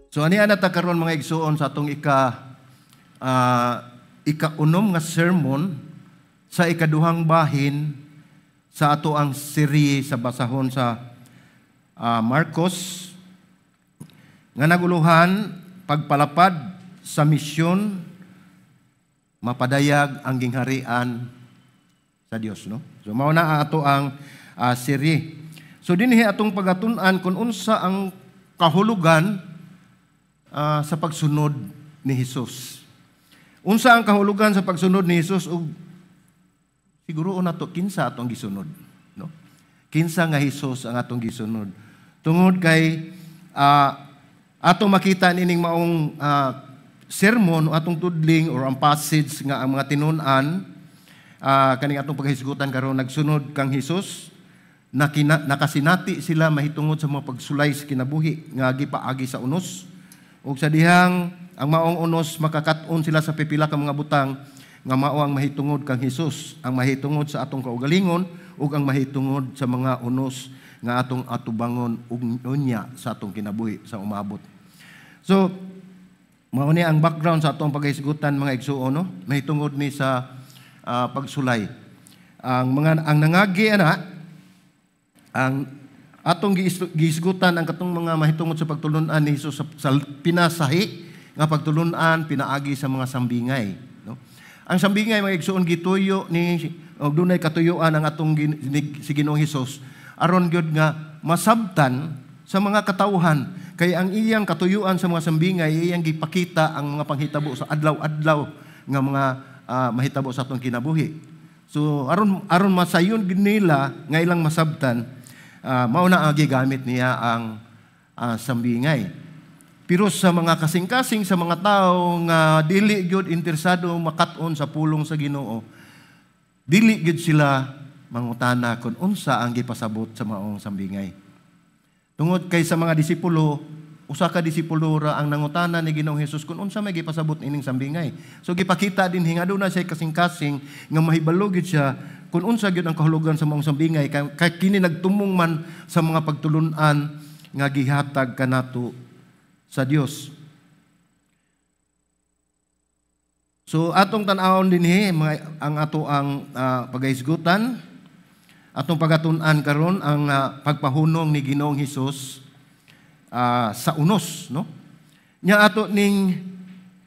So ani ana ta karon, mga igsuon, sa atong ika-unom nga sermon sa ikaduhang bahin sa ato ang serye sa basahon sa Marcos nga naguluhan "Pagpalapad sa Misyon, Mapadayag ang Gingharian sa Dios," no? So mao na ato ang serye. So dinhi atong pagatun-an kung unsa ang kahulugan sa pagsunod ni Hesus. Unsa ang kahulugan sa pagsunod ni Hesus ug siguro una to, kinsa atong gisunod, no? Kinsa nga Hesus ang atong gisunod? Tungod kay atong makita nining maong sermon o atong tudling or ang passage nga ang mga tinun-an kaning atong paghisgutan karon, nagsunod kang Hesus, nakasinati sila mahitungod sa mga pagsulay sa kinabuhi nga gipaagi sa unos. Ug sa dihang ang maong unos, makakat-on sila sa pipila ka mga butang nga mao ang mahitungod kang Hesus, ang mahitungod sa atong kaugalingon ug ang mahitungod sa mga unos nga atong atubangon ug unya sa atong kinabuhi sa umabot. So mao ni ang background sa atong paghisgutan, mga igsuon, no? Mahitungod ni sa pagsulay. Ang mga ang nangagi ana ang atong gihisgutan ang katong mga mahitungod sa pagtulunan ni Hesus sa pinasahi nga pagtulunan pinaagi sa mga sambingay, no? Ang sambingay, mga igsuon, gituyo ni og dunay katuyuan ang atong si Ginoong Hesus aron gyud nga masabtan sa mga katawhan, kay ang iyang katuyuan sa mga sambingay, iyang gipakita ang mga panghitabo sa adlaw-adlaw nga mga mahitabo sa atong kinabuhi. So aron aron masayon gid nila nga ilang masabtan, mao na ang gigamit niya ang sambingay. Pero sa mga kasing-kasing sa mga tao nga dili gyud interesado makat-on sa pulong sa Ginoo, dili gyud sila mangutana kung unsa ang gipasabot sa maong sambingay. Tungod kay sa mga disipulo, usa ka disipulo ra ang nangutana ni Ginoong Hesus kung unsa may gipasabot ining sambingay. So gipakita din nga aduna siya kasing-kasing nga mahibalo gyud siya kung unsa gyud ang kahulugan sa maong sambingay, kay kini nagtumong man sa mga pagtulunan nga gihatag kanato sa Dios. So atong tan-awon dinhi mga ang ato ang pagahisgutan, atong pagatun-an karon ang pagpahunong ni Ginoong Hesus sa unos, no? Nya ato ning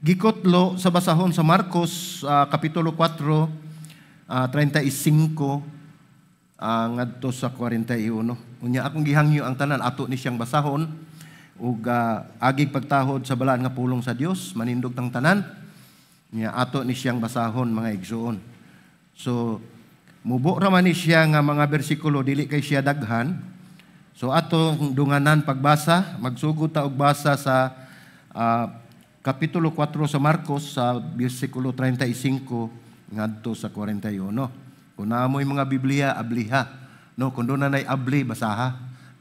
gikotlo sa basahon sa Marcos kapitulo 4 35 ngadto sa 41. Unya akong gihangyo ang tanan ato ni siyang basahon ug agig pagtahod sa balaan nga pulong sa Dios, manindog tang tanan. Nya ato ni siyang basahon, mga igsuon. So mubo ra man ni siya nga mga bersikulo, dili kay siya daghan. So atong dunganan pagbasa, magsugod ta og basa sa kapitulo 4 sa Marcos sa bersikulo 35 ngadto sa 41. Kung naa mo'y mga Biblia, abliha. No, kung duna na'y abli, basaha.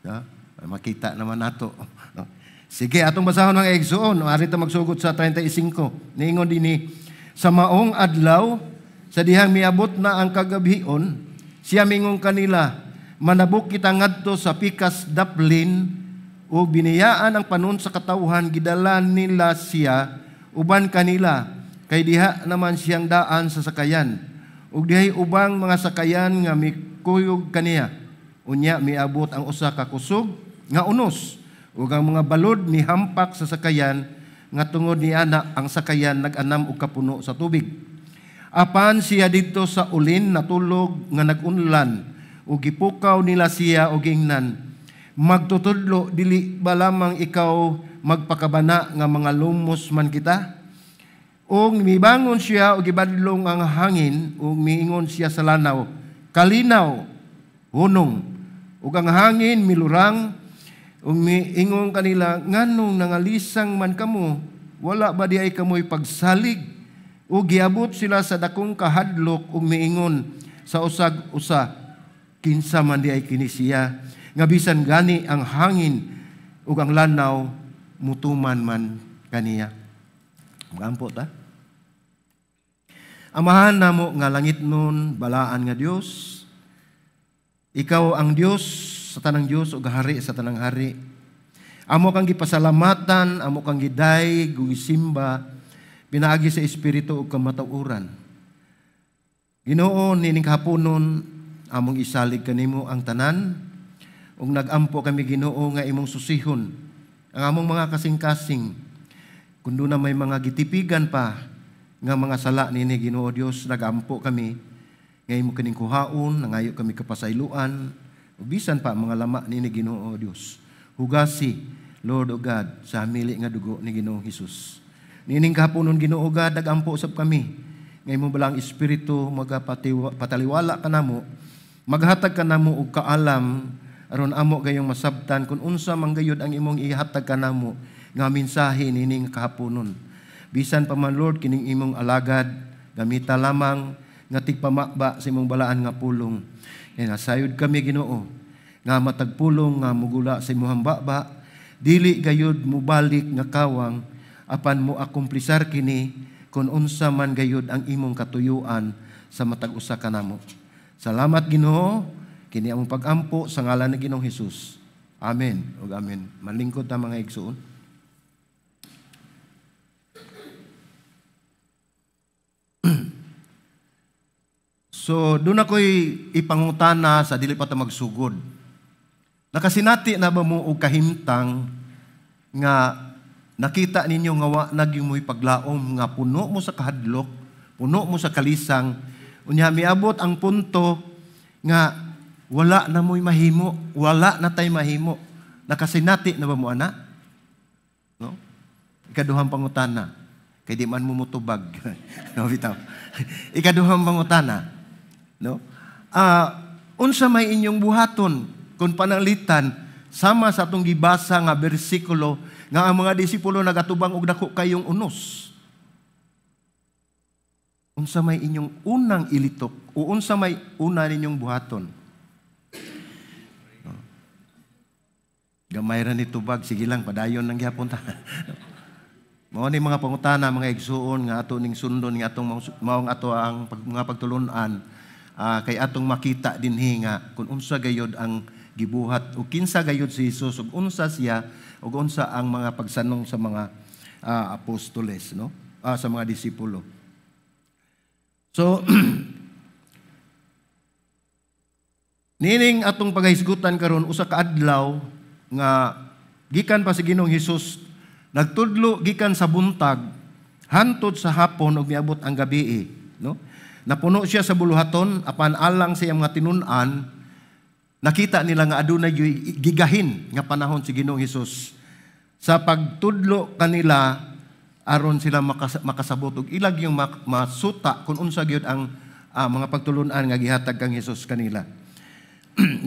No? Makita naman nato. No? Sige, atong basahon, mga igsuon. Ari ta magsugod sa 35. Niingon dinhi, "Sa maong adlaw, sa dihang miabot na ang kagabhion, siya mingon kanila, 'Manabok kita ngadto sa pikas daplin.' Ug biniyaan ang panon sa katawhan, gidala nila siya uban kanila, kay diha naman siyang daan sa sakayan. Ug dihay ubang mga sakayan nga mikuyog kaniya. Unya miabot ang usa ka kusog nga unos, ug ang mga balod mihampak sa sakayan nga tungod niana ang sakayan nag-anam og kapuno sa tubig. Apan siya didto sa ulin natulog nga nag-unlan, ug gipukaw nila siya og giingnan, 'Magtutudlo, dili ba lamang ikaw magpakabana nga mga lumos man kita?' Ug mibangon siya ug gibadlong ang hangin ug miingon siya sa lanaw, 'Kalinaw, hunong.' Ug ang hangin milurang, ug miingon kanila, 'Nganong nangalisang man kamo? Wala ba diay kamoy pagsalig?' Ug giabot sila sa dakong kahadlok ug miingon sa usag usa, 'Kinsa man diay kini siya nga bisan gani ang hangin ug ang lanaw mutuman man kaniya?'" Magampo ta. Amahan namo nga langitnon, balaan nga Dios, ikaw ang Dios sa tanang Dios ug hari sa tanang hari. Amo kang gipasalamatan, amo kang giday, gisimba, pinaagi sa Espiritu ug kamatuoran. Ginoo, nining kahaponon, among isalig kanimo ang tanan, ug nagampo kami, Ginoo, nga imong susihon ang among mga kasing-kasing. Kung duna may mga gitipigan pa nga mga sala nini, Ginoo Dios, nagampo kami nga imo kining kuhaon, nangayo kami kapasayloan, ug bisan pa mga lama nini, Ginoo Dios. Hugasi, Lord O God, sa hamili nga dugo ni Ginoong Hesus. Nining kahaponon, Ginoo God, nagampo sab kami nga imong Balaang Espiritu magapataliwala kanamo, maghatag kanamo og kaalam aron amo gayong masabtan kung unsa man gayud ang imong ihatag kanamo nga mensahe nining kahaponon. Bisan pa man, Lord, kining imong alagad, gamita lamang nga tigpamaba sa imong balaan nga pulong. Kay nasayod kami, Ginoo, nga matag pulong nga mugula sa imong baba, dili gayud mubalik nga kawang, apan mo akumplisar kini kung unsa man gayud ang imong katuyuan sa matag usa kanamo. Salamat, Ginoo. Kini among pagampo sa ngalan ni Ginoong Hesus. Amen ug amen. Malingkod ta, mga igsoon. So, doon ako'y ipangutana sa dili pa ta magsugod. Nakasinati na ba mo og kahimtang nga nakita ninyo nga wa na gyud mo'y paglaom, nga puno mo sa kahadlok, puno mo sa kalisang, unya miabot ang punto nga wala na mo'y mahimo, wala na tay mahimo? Nakasinati na ba mo ana? No? Ikaduhang pangutana, kay di man mo mutubag. No, bitaw. Ikaduhang pangutana, no? Unsa may inyong buhaton kung pananglitan sama sa atong gibasa nga bersikulo nga ang mga disipulo nagatubang og dako kayong unos? Unsa may inyong unang ilitok o unsa may una ninyong buhaton? No. Gamay ra ni tubag, sige lang, padayon lang gyapon ta. Mao ni mga pangutana, mga igsuon, nga ato ning sundon nga atong maong ato ang mga pagtulun-an, kay atong makita dinhi nga kung unsa gayod ang gibuhat o kinsa gayod si Jesus ug unsa siya ug unsa ang mga pagsanong sa mga apostoles, no? Sa mga disipulo. So nining atong paghisgutan karon, usa ka adlaw nga gikan pa si Ginoong Hesus nagtudlo gikan sa buntag hantod sa hapon ug miabot ang gabii, no? Napuno siya sa buluhaton, apan alang sa iyang mga tinun-an, nakita nila nga adunay gigahin nga panahon si Ginoong Hesus sa pagtudlo kanila aron sila makasabot og ilag yung masuta kung unsa gyud ang mga pagtulun-an nga gihatag kang Hesus kanila.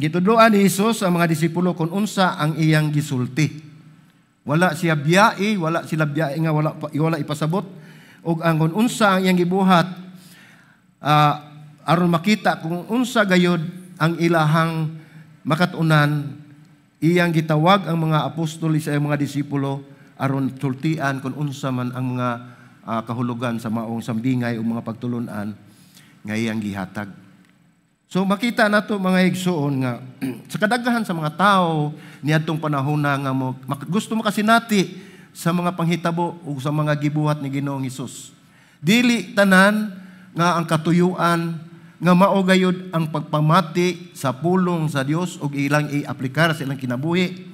Gitudloan ni Hesus ang mga disipulo kung unsa ang iyang gisulti. Wala siya biyai, wala sila biyai nga wala ipasabot og ang kung unsa ang iyang gibuhat, aron makita kung unsa gayod ang ilahang makatunan, iyang gitawag ang mga apostol sa iyang mga disipulo aron sultian kung unsa man ang mga kahulugan sa maong sambingay o mga pagtulun-an nga iyang gihatag. So makita nato, mga igsuon, nga sa kadaghan sa mga tao niadtong panahon na nga mo, gusto makasinati sa mga panghitabo o sa mga gibuhat ni Ginoong Hesus. Dili tanan nga ang katuyuan nga mao gayud ang pagpamati sa pulong sa Dios ug ilang iaplikar sa ilang kinabuhi.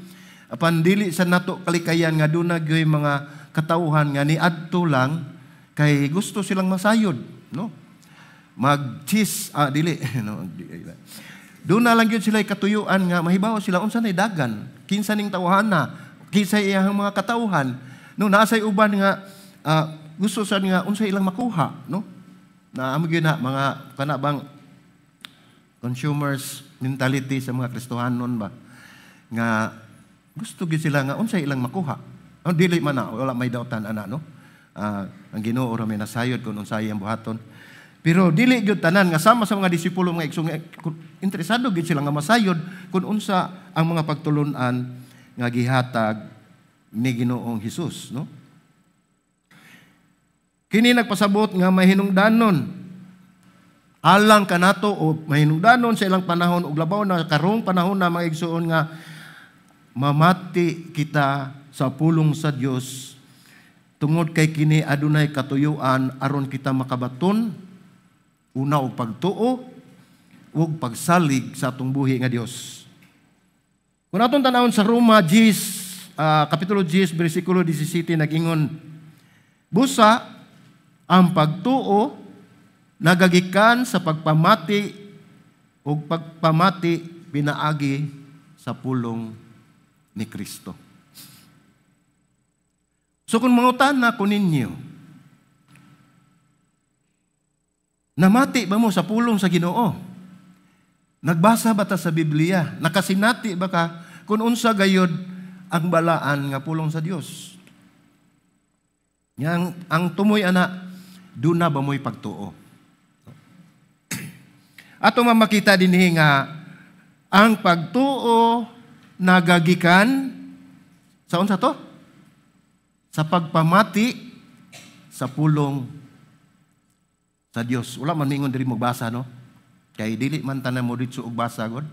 Apan dili sa nato kalikayan nga duna gyoy mga katawhan nga niadto lang kay gusto silang masayod, no? Mag-cheese, dili, no. Duna lang gyud sila katuyuan nga mahibaw sila unsa nay dagan, kinsa ning tawhana, kinsa iyang mga katawhan, no? Naasay uban nga gusto sad nga unsa ilang makuha, no? Na amo gyud na mga kana bang consumers mentality sa mga Kristohanon ba nga gusto gyud sila nga unsa ilang makuha. Ang dili man na wala may dautan ana, no? Ang Ginoo ra may nasayod kung unsa iyang buhaton. Pero dili gyud tanan nga sama sa mga disipulo, mga igsoon, interesado gyud sila nga masayod kung unsa ang mga pagtulun-an nga gihatag ni Ginoong Hesus, no? Kini nagpasabot nga mahinungdanon alang kanato o mahinungdanon sa ilang panahon ug labaw na karong panahon na, mga igsoon, nga Mamati kita sa pulong sa Dios tungod kay kini adunay katuyuan aron kita makabaton una og pagtuo ug pagsalig sa atong buhi nga Dios. Kung atong tanawon sa Roma 10, Kapitulo 10, bersikulo 17, nag-ingon, "Busa ang pagtuo nagagikan sa pagpamati ug pagpamati pinaagi sa pulong ni Kristo." So kung mangutana ko ninyo, namati ba mo sa pulong sa Ginoo? Nagbasa ba ta sa Biblia? Nakasinati ba ka kung unsa gayod ang balaan nga pulong sa Dios? Yang ang tumoy ana, duna ba mo'y pagtuo? Ato mamakita dinhi nga ang pagtuo nagagikan sa unsa to? Sa pagpamati sa pulong sa Dios. Wala man mingon diri magbasa, no? Kay dili man tanan mo ditso og basa god.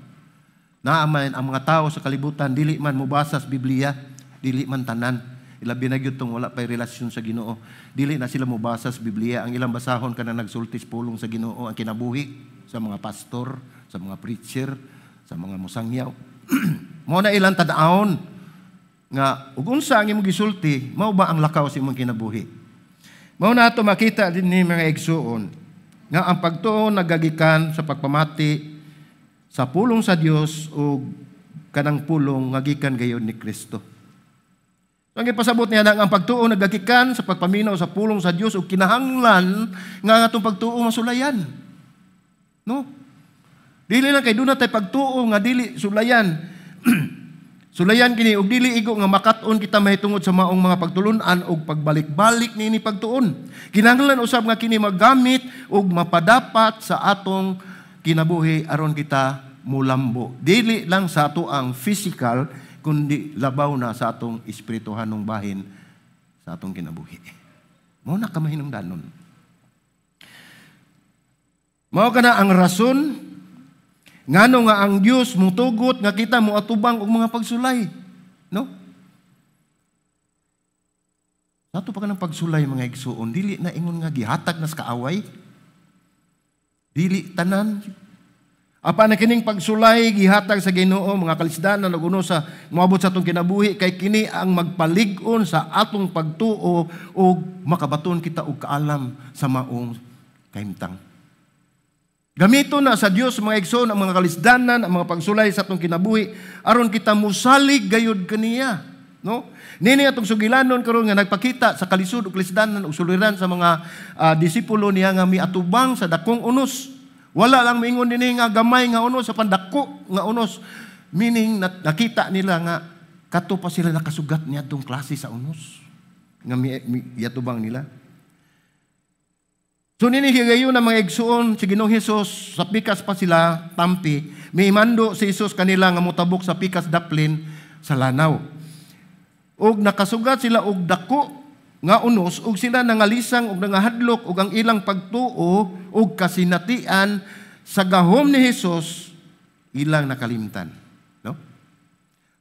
Naa man ang mga tao sa kalibutan dili man mobasa sa Biblia, dili man tanan. Ilabi na gyud tong wala pay relasyon sa Ginoo. Dili na sila mobasa sa Biblia, ang ilang basahon kanang nagsulti sa pulong sa Ginoo, ang kinabuhi sa mga pastor, sa mga preacher, sa mga musangyaw. Mao na ilang tan-awon nga ug unsa ang imong gisulti, mao ba ang lakaw sa imong kinabuhi? Mao na ato makita dinhi, mga igsuon, nga ang pagtuo nagagikan sa pagpamati sa pulong sa Dios ug kanang pulong nga gikan gayon ni Kristo. So, ang ipasabot niya na ang pagtuo nagagikan sa pagpaminaw sa pulong sa Dios ug kinahanglan nga ang atong pagtuo masulayan. No? Dili lang kay duna tay pagtuo nga dili sulayan. Sulayan kini ug dili igo nga makat-on kita mahitungod sa maong mga pagtulun-an ug pagbalik-balik niini pagtuon. Kinahanglan usab nga kini magamit ug mapadapat sa atong kinabuhi aron kita mulambo. Dili lang sa ato ang physical kundi labaw na sa atong espirituhanong bahin sa atong kinabuhi. Mao na kamahinungdanon. Mao kana ang rason ngano nga ang Dios mutugot nga kita moatubang og mga pagsulay, no? Sa ato pa kanang pagsulay, mga igsuon, dili na ingon nga gihatag na sa kaaway. Dili tanan. Apa na kining pagsulay gihatag sa Ginoo, mga kalisdanan ug uno sa moabot sa atong kinabuhi kay kini ang magpalig-on sa atong pagtuo ug makabaton kita og kaalam sa maong kahimtang. Gamito na sa Dios, mga igsoon, ang mga kalisdanan, ang mga pagsulay sa atong kinabuhi aron kita musalig gayud kaniya, no? Nini atong sugilanon karon nga nagpakita sa kalisod ug kalisdanan ug suliran sa mga disipulo niya nga miatubang sa dakong unos. Wala lang miingon dinhi nga gamay nga unos sa pandako nga unos, meaning nakita nila nga kato pa sila nakasugat niadtong klase sa unos nga miatubang nila. So nini higayon ang mga igsuon si Ginoong Hesus sa pikas pa sila tampi, miimando si Hesus kanila nga motabok sa pikas daplin sa lanaw. Og nakasugat sila og dako nga unos og sila nangalisang og nangahadlok og ang ilang pagtuo og kasinatian sa gahom ni Hesus ilang nakalimtan, no?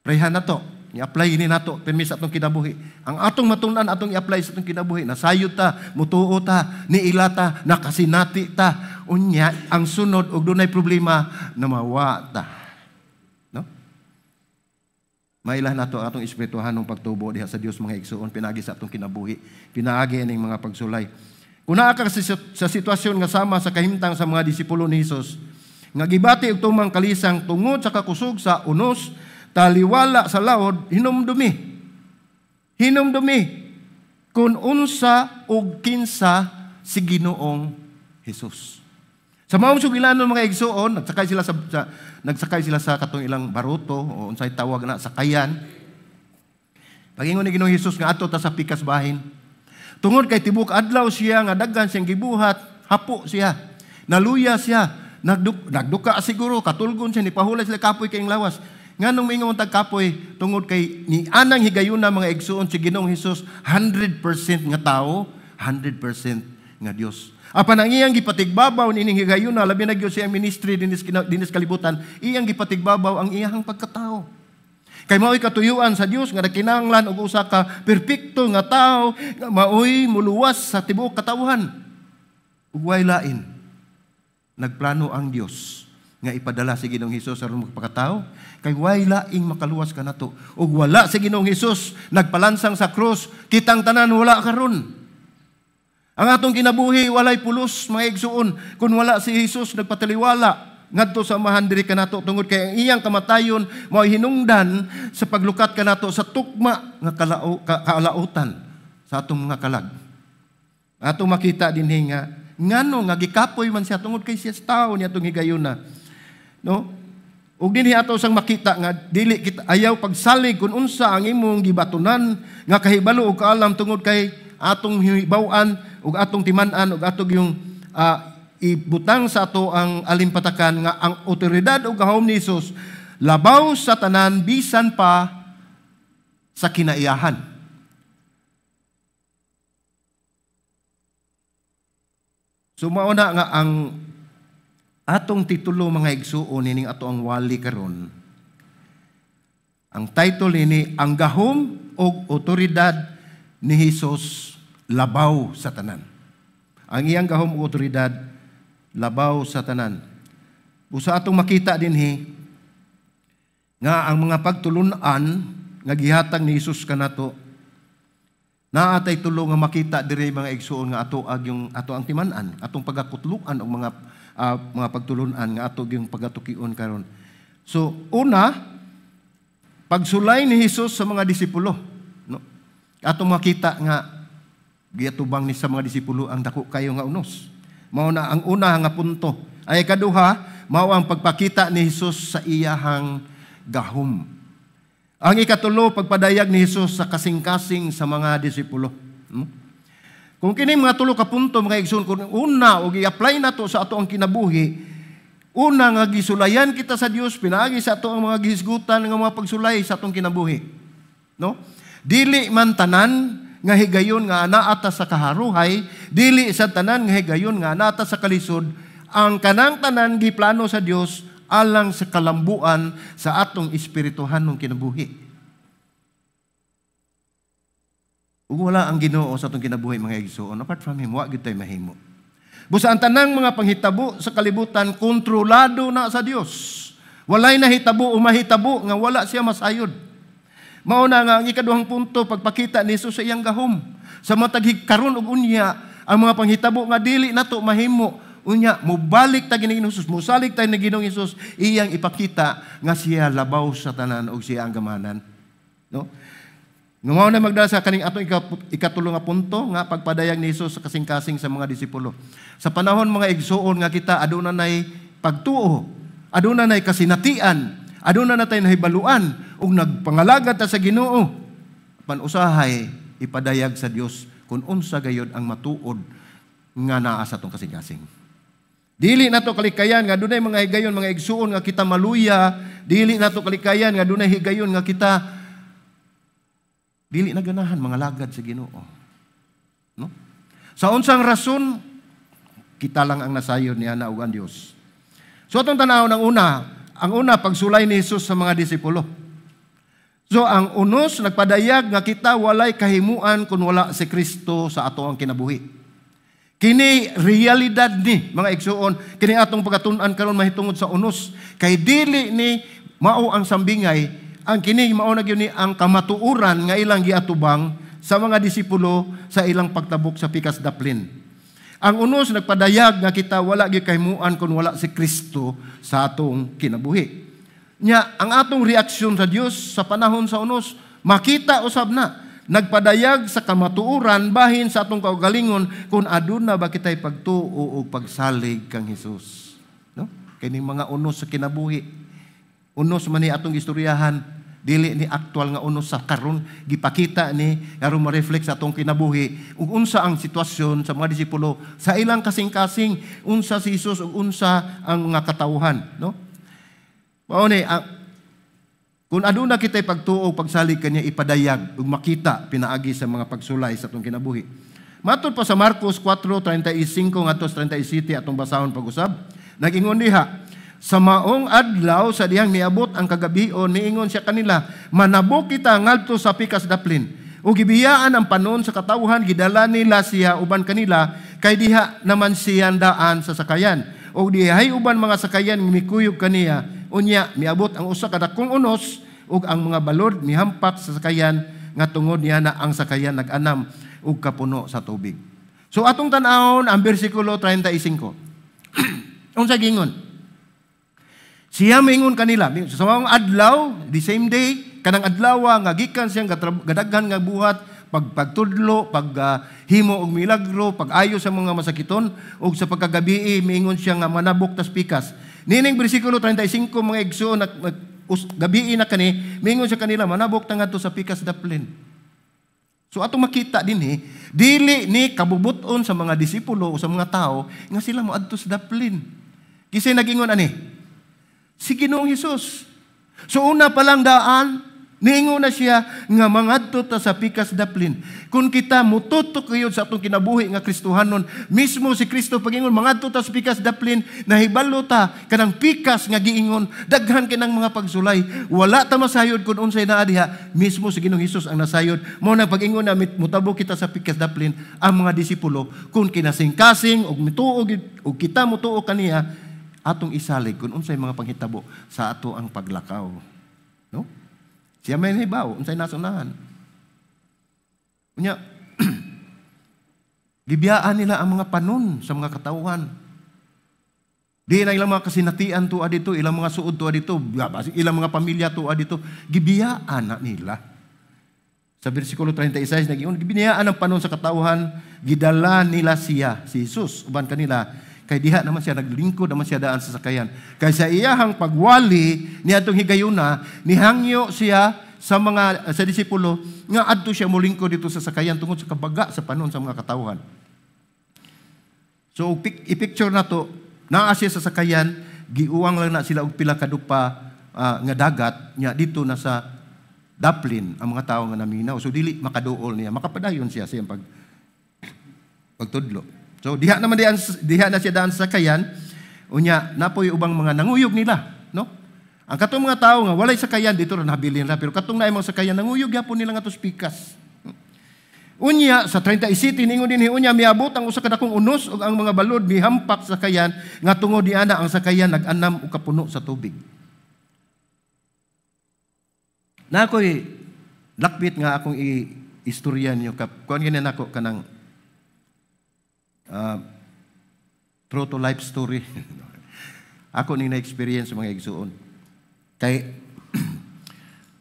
Prehan na to. I-apply ini nato pirmi sa atong kinabuhi. Ang atong matun-an atong i-apply sa atong kinabuhi. Nasayod ta, mutuo ta, niila ta, nakasinati ta. Unya ang sunod og dunay problema namawa ta. No? Mailah nato ang atong espirituhanong pagtubo diha sa Dios, mga igsuon, pinaagi sa atong kinabuhi, pinaagi ining mga pagsulay. Kung naa ka sa sitwasyon nga sama sa kahimtang sa mga disipulo ni Hesus, nga gibati og tumang kalisang tungod sa kakusog sa unos, taliwala sa laod, hinumdumi. Hinumdumi kung unsa og kinsa si Ginoong Hesus. Sa maong sugilanon, mga igsuon, nagsakay sila sa katong ilang baruto o unsay tawag na sakayan. Pagingon ni Ginoong Hesus nga ato ta sa pikas bahin. Tungod kay tibok adlaw siya nga daghan siyang gibuhat, hapo siya, naluya siya, nagduka siguro, katulgon siya, nipahulay sila kapoy kayong lawas. Nganong mingon tag kapoy? Tungod kay ni anang higayuna, mga igsuon, si Ginoong Hesus 100% nga tao, 100% nga Dios. Apan ang iyang gipatigbabaw nining higayuna, labi na gyud siyang ministry dinis kalibutan, iyang gipatigbabaw ang iyang pagkatao. Kay mao'y katuyuan sa Dios nga nagkinahanglan og usa ka perpekto nga tawo nga mao'y muluwas sa tibuok katawhan. Ug way lain, nagplano ang Dios nga ipadala si Ginoong Hesus aron magpakatawo kay way laing makaluwas kanato. Ug wala si Ginoong Hesus nagpalansang sa krus, kitang tanan wala karon. Ang atong kinabuhi walay pulos, mga igsuon, kung wala si Hesus nagpataliwala ngadto sa Amahan diri kanato, tungod kay ang iyang kamatayon mao'y hinungdan sa paglukat kanato sa tukma nga kalautan sa atong mga kalag. Atong makita dinhi nga ngano nga gikapoy man siya tungod kay siya tawo niya atong higayuna. No? Ug dinhi ato sang makita nga dili kita ayaw pagsalig kung unsa ang imong gibatunan nga kahibalo og kaalam, tungod kay atong hibaw-an ug atong timan-an ug atong yung ibutang sa ato ang alimpatakan nga ang otoridad ug gahom ni Hesus labaw sa tanan bisan pa sa kinaiyahan. So mauna nga ang atong titulo, mga igsuon, nining ato ang wali karon. Ang title nini, ang gahom ug otoridad ni Hesus labaw sa tanan. Ang iyang gahom ug otoridad labaw sa tanan. Usa atong makita dinhi nga ang mga pagtulun-an nga gihatag ni Hesus kanato, naa tay tulo nga makita diri, mga igsuon, nga ato ag yung ato ang timan-an, atong pagakutluan og mga pagtulun-an nga ato gyung pagatukion karon. So una, pagsulay ni Hesus sa mga disipulo, no? Atong makita nga giatubang ni sa mga disipulo ang dako kayo nga unos. Mao na ang una nga punto. Ay kaduha, mao ang pagpakita ni Hesus sa iyahang gahom. Ang ikatulo, pagpadayag ni Hesus sa kasing-kasing sa mga disipulo. Kung kini mga tulo ka punto, mga igsoon, kung una og i-apply nato sa ato ang kinabuhi, una nga gisulayan kita sa Dios pinaagi sa ato ang mga gihisgutan nga mga pagsulay sa atong kinabuhi. No? Dili man tanan nga higayon nga anaata sa kaharuhay, dili sa tanan nga higayon nga anaata sa kalisod, ang kanang tanan giplano sa Dios alang sa kalambuan sa atong espirituhanong kinabuhi. Ug wala ang Ginoo sa atong kinabuhi, mga igsoon, apart from Him, wa gyud tay mahimo. Busa ang tanang mga panghitabo sa kalibutan kontrolado na sa Dios. Walay nahitabo o mahitabo nga wala siya masayod. Mao na nga ang ikaduhang punto, pagpakita ni Hesus sa iyang gahom. Sa matag karon ug unya, ang mga panghitabo nga dili nato mahimo, unya mobalik ta Ginoong Hesus, mosalig ta ni Ginoong Hesus, iyang ipakita nga siya labaw sa tanan ug siya ang gamanan. No? Mao na magdala sa kaning atong ikatulo nga punto nga pagpadayag ni Hesus sa kasing-kasing sa mga disipulo. Sa panahon, mga igsuon, nga kita aduna nay pagtuo, aduna nay kasinatian, aduna natay nahibaluan ug nagpangalagad ta sa Ginoo, panusahay ipadayag sa Dios kung unsa gayod ang matuod nga naa sa atong kasing-kasing. Dili nato kalikayan nga dunay mga higayon, mga igsuon, nga kita maluya, dili nato kalikayan nga dunay higayon nga kita dili na ganahan mga lagad sa Ginoo. No? Sa unsang rason, kita lang ang nasayod niya na ug ang Dios. So atong tan-awon ang una, pagsulay ni Hesus sa mga disipulo. So ang unos nagpadayag nga kita walay kahimuan kung wala si Kristo sa ato ang kinabuhi. Kini realidad ni, mga igsuon, kini atong pagkatun-an karon mahitungod sa unos, kay dili ni mao ang sambingay, ang kini mao na gyud ni ang kamatuoran nga ilang giatubang sa mga disipulo sa ilang pagtabok sa pikas daplin. Ang unos nagpadayag nga kita wala gyud kahimuan kung wala si Kristo sa atong kinabuhi. Nya ang atong reaksyon sa Dios sa panahon sa unos, makita usab na nagpadayag sa kamatuoran bahin sa atong kaugalingon kung aduna ba kitay pagtuo o pagsalig kang Hesus. No? Kining mga unos sa kinabuhi. Unos man ni atong istoryahan, dili ni aktual nga unos sa karon, gipakita ni aron ma-reflect sa atong kinabuhi ug unsa ang sitwasyon sa mga disipulo sa ilang kasing-kasing, unsa si Hesus ug unsa ang mga katawhan, no? Mao ni kung aduna kitay pagtuo, pagsalig kaniya, ipadayag ug makita pinaagi sa mga pagsulay sa atong kinabuhi. Matod pa sa Marcos 4:35 ngadto 37, atong basahon pag-usab, nag-ingon diha, Sa maong adlaw sa dihang miabot ang kagabion, miingon siya kanila, "Manabok kita ngadto sa pikas daplin." Ug gibiyaan ang panon sa katawhan, gidala nila siya uban kanila kay diha naman siya daan sa sakayan. Ug dihay uban mga sakayan mikuyog kaniya. Unya miabot ang usa ka dakong unos ug ang mga balod mihampak sa sakayan nga tungod niya na ang sakayan nag-anam ug kapuno sa tubig. So atong tan-awon ang bersikulo 35. Unsa gingon? Siya mingon kanila sa maong adlaw, the same day, kanang adlaw nga gikan siyang gadaghan nga buhat, pagtudlo, pag himo og milagro, pag-ayo sa mga masakiton, ug sa pagkagabii miingon siya nga manabok tas pikas. Nining bersikulo 35, mga igsoon, gabii na kani, miingon siya kanila, "Manabok ta ngadto sa pikas daplin." So atong makita dinhi, dili ni kabubuton sa mga disipulo o sa mga tao nga sila moadto sa daplin. Kinsay nagingon ani? Si Ginoong Hesus. So una pa lang daan, niingon na siya nga mangadto ta sa pikas daplin. Kung kita mututok kayo sa atong kinabuhi nga Kristohanon, mismo si Kristo pagingon mangadto ta sa pikas daplin, nahibalo ta kanang pikas nga giingon, daghan kinang mga pagsulay. Wala ta masayod kung unsay naa diha, mismo si Ginoong Hesus ang nasayod. Mao na pagingon na mutabok kita sa pikas daplin, ang mga disipulo kung kinasingkasing og mituo og kita mutuo kaniya, atong isalig kung unsay mga panghitabo sa ato ang paglakaw. No? Siya may nahibaw, unsay nasa unahan. Unya, gibiyaan nila ang mga panon sa mga katawhan. Di na ilang mga kasinatian tuwa dito, ilang mga suod tuwa dito, ilang mga pamilya tuwa dito. Gibiyaan na nila. Sa versikulo 36, nag-iyon, gibiyaan ang panon sa katawhan, gidala nila siya, si Jesus, uban kanila, kay diha naman siya naglingkod naman siya daan sa sakayan. Kay sa iyahang pagwali niadtong higayuna, nihangyo siya sa mga sa disipulo nga adto siya molingkod dito sa sakayan tungod sa kabaga sa panon sa mga katawhan. So i-picture na to, naa siya sa sakayan, giuwang lang na sila og pila ka dupa nga dagat nya dito na sa daplin ang mga tao nga naminaw. So dili makaduol niya, makapadayon siya sa iyang pagtudlo. So diha naman diha na siya daan sa sakayan, unya napoy ubang mga nanguyog nila, no? Ang katong mga tao nga walay sakayan dito ra nabilin ra, pero katong naay mga sakayan nanguyog gyapon nila ngadto sa pikas. Unya sa 37 ningon dinhi, unya miabot ang usa ka dakong unos ug ang mga balod mihampak sa sakayan nga tungod niana ang sakayan nag-anam og kapuno sa tubig. Na ako'y lakbit nga akong istorya niyo kap kuan gani nako kanang true to life story. Ako ning na-experience mga igsuon. Kay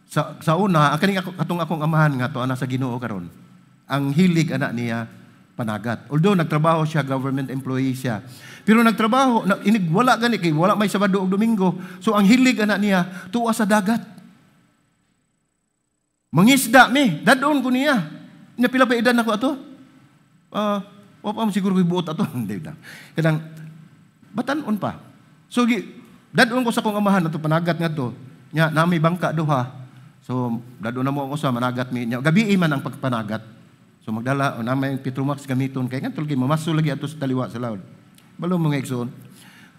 sa una, ang kaning ako katong akong amahan nga to ana sa Ginoo karon. Ang hilig ana niya panagat. Although nagtrabaho siya, government employee siya. Pero nagtrabaho, inig wala gani kay wala may Sabado ug Domingo. So ang hilig ana niya tuwa sa dagat. Mangisda mi, dadon ko niya. Nya pila pa edad nako ato? Wa pa mo siguro ko'y buot ato. Hindi na. Kanang batan-on pa. So dadon ko sa akong amahan ato panagat ngadto. Nya na may bangka duha. So dadon na mo ang usa managat mi. Nya gabi man ang pagpanagat. So magdala na may Petromax gamiton kay ngadto lagi mamaso lagi ato sa taliwa sa laod. Balo mga igsoon.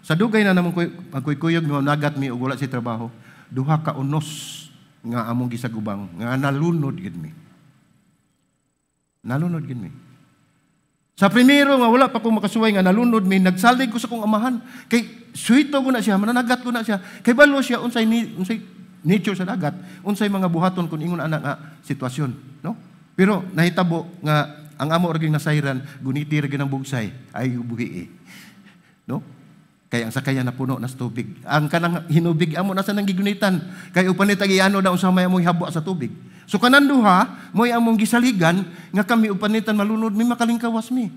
Sa dugay na namong pagkuy-kuyog mi managat mi og wala si trabaho. Duha ka unos nga among gisagubang nga nalunod gid mi. Nalunod gid mi. Sa primero nga wala pa ko makasuway nga nalunod mi, nagsalig ko sa kong amahan. Kay suwito ko na siya, mananagat ko na siya. Kay balo siya unsay nature sa dagat, unsay mga buhaton kun ingon ana nga sitwasyon, no? Pero nahitabo nga ang amo ra gyud nasayran, guniti ra gyud ang bugsay, ay buhi. No? Kay ang sakayan napuno na sa tubig. Ang kanang hinubig amo nasa nang gigunitan. Kay upan ni tag-iano na unsa may among habo sa tubig. So kanan duha, mo'y among gisaligan nga kami upanitan malunod mi makalingkawas mi.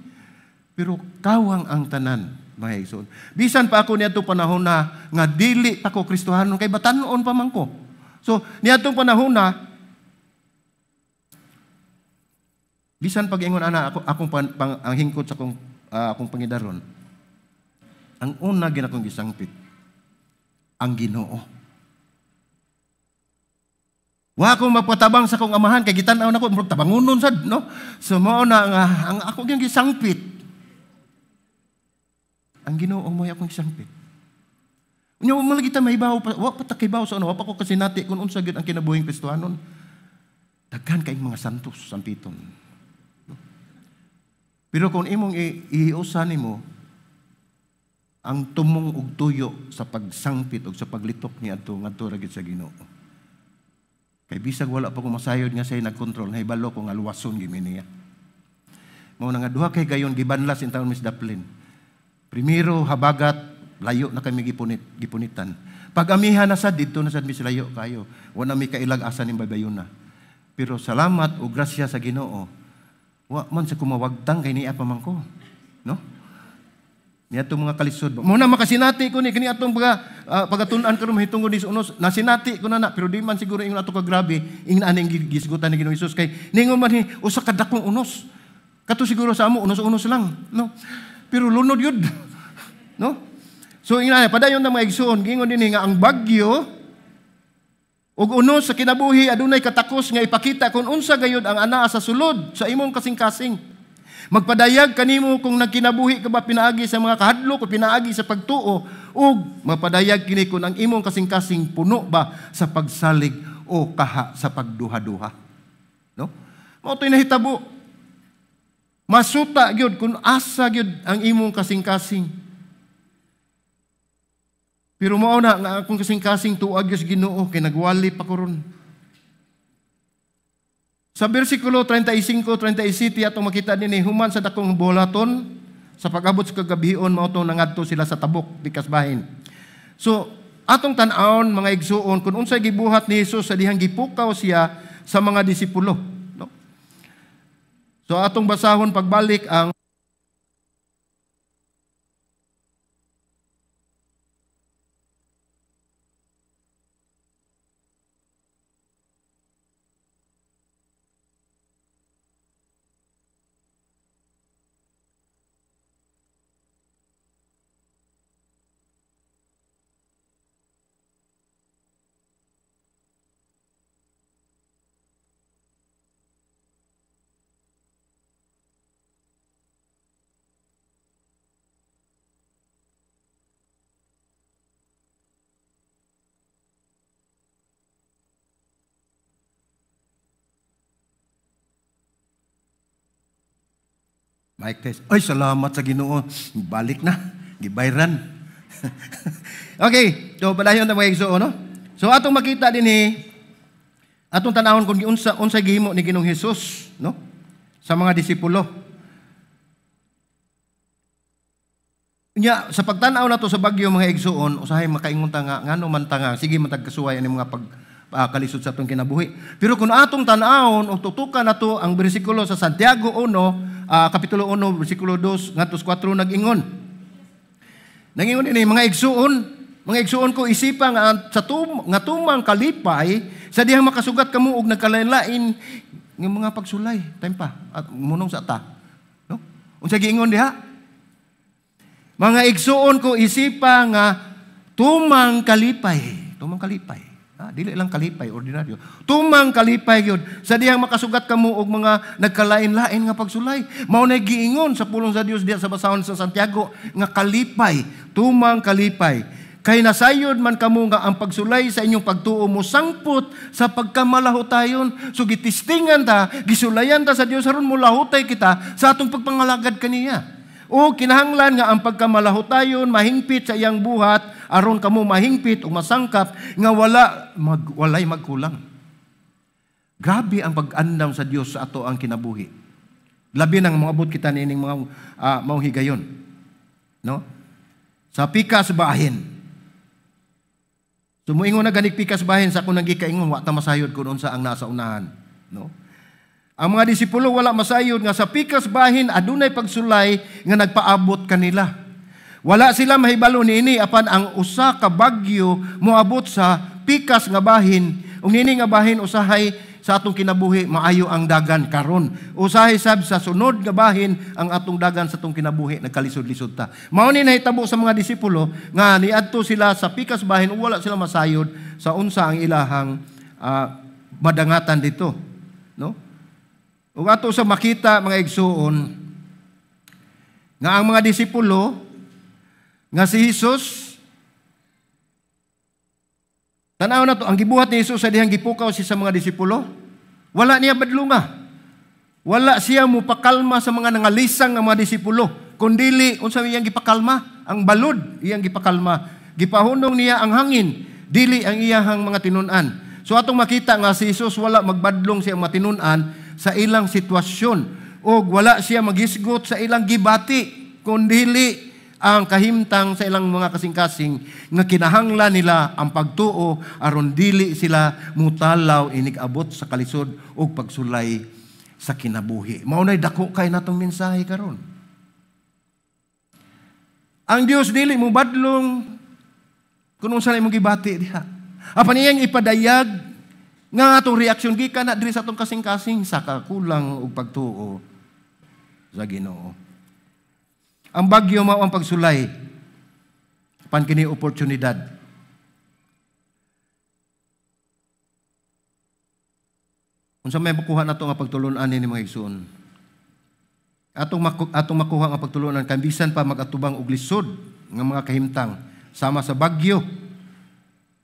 Pero kawang ang tanan, mga igsoon. Bisan pa ako niadtong panahon na nga dili pa ko Kristohanon kay batan-on pa man ko. So niadtong panahon na bisan pag ingon ana ako akong ang hingkot sa akong akong pangidaron. Ang una ginakong gisangpit ang Ginoo. Wa akong mapatabang sa akong amahan kay gitan-aw nako murag tabangunon sad, no? So mao na nga ang ako gyud gisangpit. Ang Ginoo mo'y akong gisangpit. Unya wa man lagi ta mahibaw pa, wa pa ta kahibaw sa ano, wa pa ko kasinati kung unsa gyud ang kinabuhing Kristohanon. Daghan kayong mga santos sampiton. No? Pero kung imong ihiusan nimo ang tumong og tuyo sa pagsangpit og sa paglitok niadto ngadto ra gyud sa Ginoo. Kay bisag wala pa ko masayod nga siya nagkontrol, nahibalo ko nga luwason gyud mi niya. Mao na nga duha kay gayon gibanlas in taon Miss Daplin. Primero habagat layo na kami gipunitan. Pag amihan na sad didto na sad mi layo kayo. Wa na mi kailag asa ning baybayuna. Pero salamat o grasya sa Ginoo. Wa man sa kumawagtang kay niya pa man ko. No? Niya itong mga kalisod. Mao na makasinati ko ni kini atong pagatun-an karon mahitungod ni sa unos. Nasinati ko na na pero di man siguro ingon ato kagrabe ingna aning gisgutan ni Ginoong Hesus kay ningon man ni usa ka dakong unos. Kato siguro sa amo unos-unos lang, no? Pero lunod yun. No? So ingna padayon na mga igsuon gingon dinhi nga ang bagyo ug unos sa kinabuhi adunay katakos nga ipakita kung unsa gayud ang anaa sa sulod sa imong kasing-kasing. Magpadayag kanimo kung nagkinabuhi ka ba pinaagi sa mga kahadlok o pinaagi sa pagtuo, ug mapadayag kini kung ang imong kasing-kasing puno ba sa pagsalig o kaha sa pagduha-duha. No? Mao to'y nahitabo. Masuta gyud kung asa gyud ang imong kasing-kasing. Pero mao na nga akong kasing-kasing tuag gyud sa Ginoo kay nagwali pa ko ron. Sa bersikulo 35-37 atong makita dinhi human sa dakong bulaton sa pag-abot sa kagabion mao tong nangadto sila sa tabok pikas bahin. So atong tan-awon mga igsuon kung unsay gibuhat ni Hesus sa dihang gipukaw siya sa mga disipulo, no? So atong basahon pagbalik ang mic test. Ay, salamat sa Ginoo. Balik na. Gibayran. Okay. So, padayon na mga igsuon, no? So, atong makita din atong tanawon kung unsay gihimo ni Ginoong Hesus, no? Sa mga disipulo. Nya, sa pagtan-aw nato sa bagyo mga igsuon, usahay makaingon ta nga ngano man ta nga sige man tagkasuway ani mga kalisod sa atong kinabuhi. Pero kung atong tan-awon o tutukan nato ang bersikulo sa Santiago 1, Kapitulo 1, versikulo 2, ngadto sa 4, nag-ingon. Nag-ingon ini, mga igsuon ko, isipa nga sa nga tumang kalipay, sa dihang makasugat kamo og nagkalain-lain nga mga pagsulay. Time pa, at munong sa ta. No? Unsa giingon diha? Mga igsuon ko, isipa nga tumang kalipay. Tumang kalipay. Dili lang kalipay, ordinaryo. Tumang kalipay yun. Sa dihang makasugat kamo og mga nagkalain-lain nga pagsulay. Mao na giingon sa pulong sa Dios diha sa basahon sa Santiago nga kalipay, tumang kalipay. Kay nasayod man kamo nga ang pagsulay sa inyong pagtuo mo sangpot sa pagkamalahutayon. So gitistingan ta, gisulayan ta sa Dios aron molahutay kita sa atong pagpangalagad kaniya. O kinahanglan nga ang pagkamalahutayon mahingpit sa iyang buhat aron kamo mahingpit o masangkap nga walay magkulang. Grabe ang pag-andam sa Dios sa ato ang kinabuhi. Labi nang moabot kita niining mga maong higayon. No? Sa pikas bahin. So moingon na ganig pikas bahin sa akong nagikaingon wa ta masayod kun unsa ang nasa unahan, no? Ang mga disipulo wala masayod nga sa pikas bahin adunay pagsulay nga nagpaabot kanila. Wala sila mahibalo niini apan ang usa ka bagyo moabot sa pikas nga bahin. Ug niini nga bahin usahay sa atong kinabuhi maayo ang dagan karon. Usahay sab sa sunod nga bahin ang atong dagan sa atong kinabuhi nagkalisod-lisod ta. Mao ni nahitabo sa mga disipulo nga niadto sila sa pikas bahin ug wala sila masayod sa unsa ang ilahang madangatan dito, no? Ug ato sa makita mga igsuon nga ang mga disipulo nga si Hesus Tanaw na to, ang gibuhat ni Jesus sa dihang gipukaw siya sa mga disipulo, wala niya badlunga. Wala siya mupakalma sa mga nangalisang nga mga disipulo. Kundili, unsa iyang gipakalma? Ang balod, iyang gipakalma. Gipahunong niya ang hangin, dili ang iyahang mga tinun-an. So atong makita nga si Jesus wala magbadlong sa iyang tinun-an sa ilang sitwasyon o wala siya magisgot sa ilang gibati, kundili ang kahimtang sa ilang mga kasing-kasing nga kinahanglan nila ang pagtuo aron dili sila mutalaw inig abot sa kalisod ug pagsulay sa kinabuhi. Mao nay dako kay natong mensahe karon. Ang Dios dili mo badlong kun unsa na imong gibati diha. Apan iyang ipadayag nga atong reaksyon gikan na diri sa atong kasing-kasing sa kakulang og pagtuo sa Ginoo. Ang bagyo mao ang pagsulay pan kini oportunidad. Unsa may makuha nato nga pagtulun-an ni mga igsoon? Atong makuha nga pagtulunan kay bisan pa magatubang og lisod nga mga kahimtang sama sa bagyo,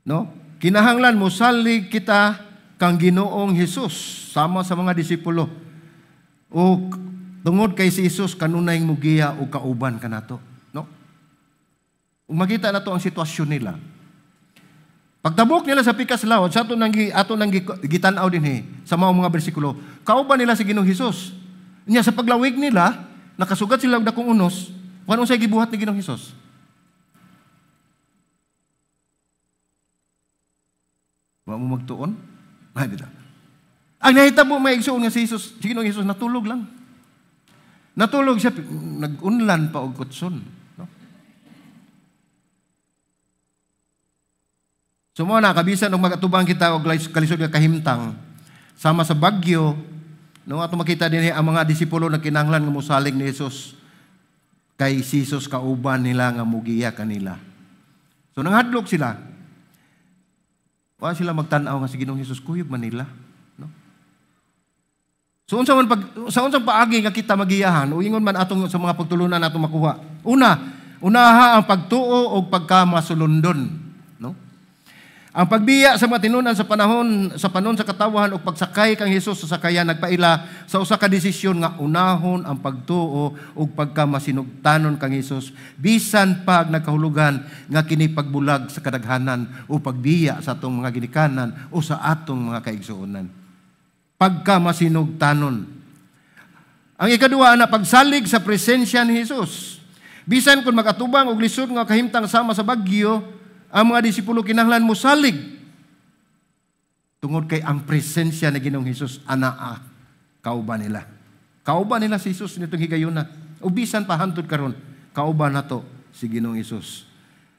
no? Kinahanglan mosalig kita kang Ginoong Hesus sama sa mga disipulo. O tungod kay si Hesus kanunay mugiya o kauban kanato, no? Ug makita nato ang sitwasyon nila. Pagtabok nila sa pikas lawod, sa ato nang gitan-aw dinhi sa mga bersikulo, kauban nila si Ginoong Hesus. Nya sa paglawig nila, nakasugat sila og dakong unos, kung unsay gibuhat ni Ginoong Hesus? Wa mo magtuon? Ay, bitaw. Ang nahitabo may igsuon nga si Jesus, si Ginoong Hesus natulog lang. Natulog siya, nag-unlan pa og kutson, no? So mo na kabisan og magatubang kita og kalisod nga kahimtang sama sa bagyo, no, ato makita dinhi ang mga disipulo na kinahanglan nga mosalig ni Jesus kay si Jesus kauban nila nga mugiya kanila. So nanghadlok sila. Wa sila magtan-aw nga si Ginoong Hesus kuyog man nila, no? So unsa man sa unsang paagi nga kita magiyahan o ingon man atong sa mga pagtulunan atong makuha. Una, unaha ang pagtuo og pagkamasulundon, no? Ang pagbiya sa mga tinunan sa panahon sa panon sa katawahan o pagsakay kang Hesus sa sakayan nagpaila sa usa ka desisyon nga unahon ang pagtuo ug pagkamasinugtanon kang Hesus bisan pag nagkahulugan nga kini pagbulag sa kadaghanan o pagbiya sa atong mga ginikanan o sa atong mga kaigsuonan. Pagkamasinugtanon. Ang ikaduha na pagsalig sa presensya ni Hesus. Bisan kung magatubang og lisod nga kahimtang sama sa bagyo, ang mga disipulo kinahanglan mosalig tungod kay ang presensya ni Ginoong Hesus anaa kauban nila. Kauban nila si Hesus nitong higayuna. O bisan pa hantod karon, kauban nato si Ginoong Hesus.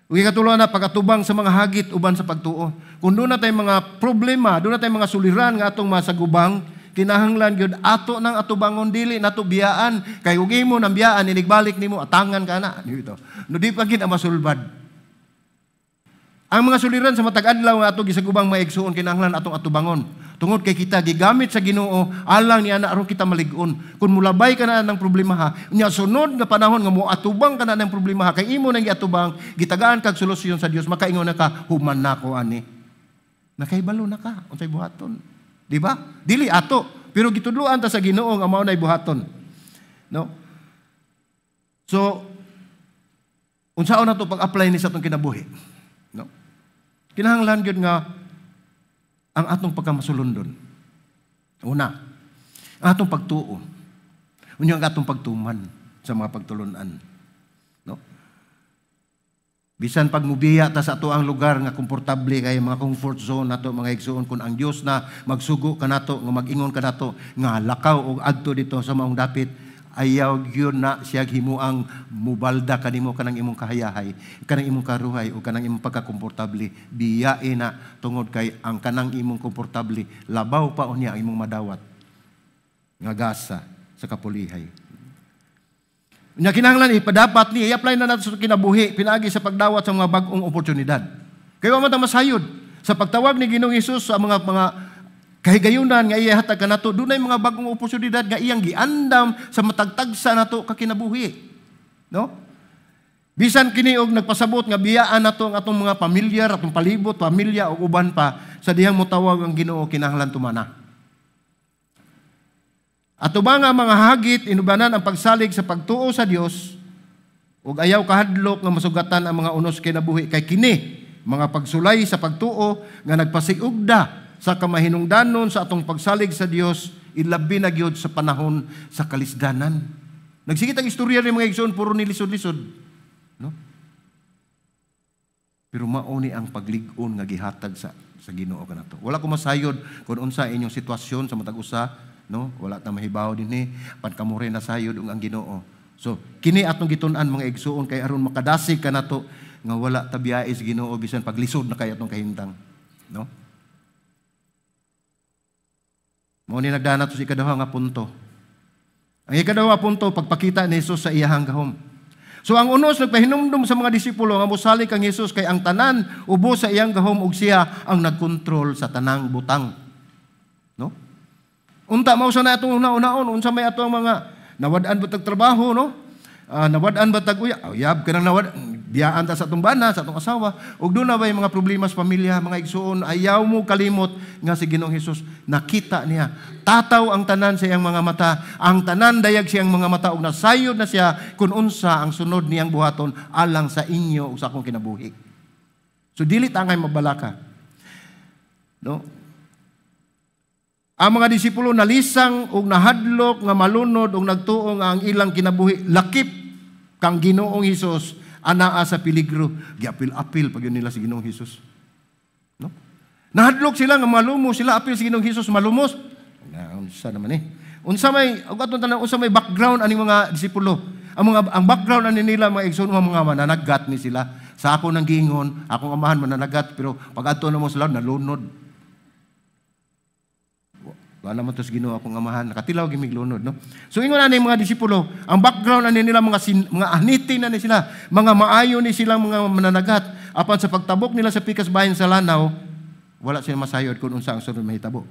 Ug ikatulo na pagatubang sa mga hagit uban sa pagtuo. Kung doon na tayong mga problema, doon na tayong mga suliran nga atong masagubang, kinahanglan gyud ato nang atubangon, dili nato biyaan. Kay ug imo nang biyaan inigbalik nimo atangan ka na dito. No di pa gid ang masulbad. Ang mga suliran sa matag adlaw nga ato gisagubang maigsuon kinahanglan atong atubangon. Tungod kay kita gigamit sa Ginoo alang niya na aron kita malig-on. Kung mulabay ka na ng problema ha, unya sunod nga panahon nga moatubang ka na ng problema ha, kay imo nang giatubang, gitagaan kag solusyon sa Dios, makaingon na ka, human nako ani. Nakaibalo na ka unsay buhaton. Di ba? Dili ato, pero gitudloan ta sa Ginoo nga mao nay buhaton. No? So unsaon nato pag-apply ni sa atong kinabuhi? No? Kinahanglan gyud nga ang atong pagkamasulundon. Una, ang atong pagtuo. Unya ang atong pagtuman sa mga pagtulunan. No? Bisan pag mubiya ta sa ato ang lugar nga komportable kay mga comfort zone nato mga igsuon, kun ang Dios na magsugo kanato nga mag-ingon kanato nga lakaw og adto dito sa maong dapit, ayaw gyud na siya himuang mubalda kanimo kanang imong kahayahay, kanang imong karuhay o kanang imong pagkakomportable. Biyae na tungod kay ang kanang imong komportable labaw pa unya ang imong madawat nga gasa sa kapulihay. Nya kinahanglan ipadapat ni i-apply na nato sa kinabuhi pinaagi sa pagdawat sa mga bag-ong oportunidad. Kay wa man ta masayod sa pagtawag ni Ginoong Hesus sa mga kahigayunan nga iya hatag kanato, dunay mga bagong oportunidad nga iyang giandam sa matagtagsa nato ka kinabuhi. No? Bisan kini og nagpasabot nga biyaan nato ang atong mga pamilyar, atong palibot, pamilya ug uban pa, sa dihang motawag ang Ginoo, kinahanglan tumana. Ato ba nga mga hagit inubanan ang pagsalig sa pagtuo sa Dios ug ayaw kahadlok nga masugatan ang mga unos kinabuhi, kay kini mga pagsulay sa pagtuo nga nagpasiugda sa kamahinungdanon sa atong pagsalig sa Dios, ilabi na gyud sa panahon sa kalisdanan. Nagsigit ang istorya ni mga igsoon, puro nilisod-lisod. No? Pero mao ni ang paglig-on nga gihatag sa Ginoo kanato. Wala ko masayod kung unsa inyong sitwasyon sa matag usa, no? Wala ta mahibaw dinhi, pan kamo rin nasayod ang Ginoo. So, kini atong gitun-an, mga igsoon, kay aron makadasig kanato nga wala ta biyae sa Ginoo bisan paglisod na kay atong kahimtang, no? Mao ni nagdana to sa ikaduha nga punto. Ang ikaduha punto, pagpakita ni Jesus sa iyahang gahom. So ang unos nagpahinumdum sa mga disipulo nga mosalig kang Jesus kay ang tanan ubos sa iyang gahom ug siya ang nagkontrol sa tanang butang. No? Unta mao sa na atong una-unaon, unsa may ato ang mga nawad-an ba tag trabaho, no? Nawad-an ba tag uyab? Uyab kanang nawad, biyaan ta sa atong bana, sa atong asawa. Ug doon na ba yung mga problema sa pamilya, mga igsuon, ayaw mo kalimot nga si Ginoong Hesus nakita niya. Tataw ang tanan sa iyang mga mata, ang tanan dayag siyang mga mata ug nasayod na siya kung unsa ang sunod niyang buhaton alang sa inyo ug sa akong kinabuhi. So dili ta angay mabalaka. No? Ang mga disipulo nalisang ug nahadlok nga malunod ug nagtuo nga ang ilang kinabuhi lakip kang Ginoong Hesus anaa sa peligro. Giapil-apil pag yun nila si Ginoong Hesus. No? Nahadlok sila nga malumos sila, apil si Ginoong Hesus malumos. Na, unsa naman eh. Unsa may ug atong tanan, unsa may background aning mga disipulo? Ang background ani nila, mga igsoon, mga mananagat ni sila. Sa ako nang giingon, akong amahan mananagat, pero pag adto na mo sila nalunod. Wala man to sa Ginoo akong amahan, nakatilaw gimig lunod, no? So ingon ani mga disipulo, ang background ani nila mga aniti na ni sila, mga maayo ni silang mga mananagat. Apan sa pagtabok nila sa pikas bahin sa lanaw, wala sila masayod kung unsa ang sunod mahitabo.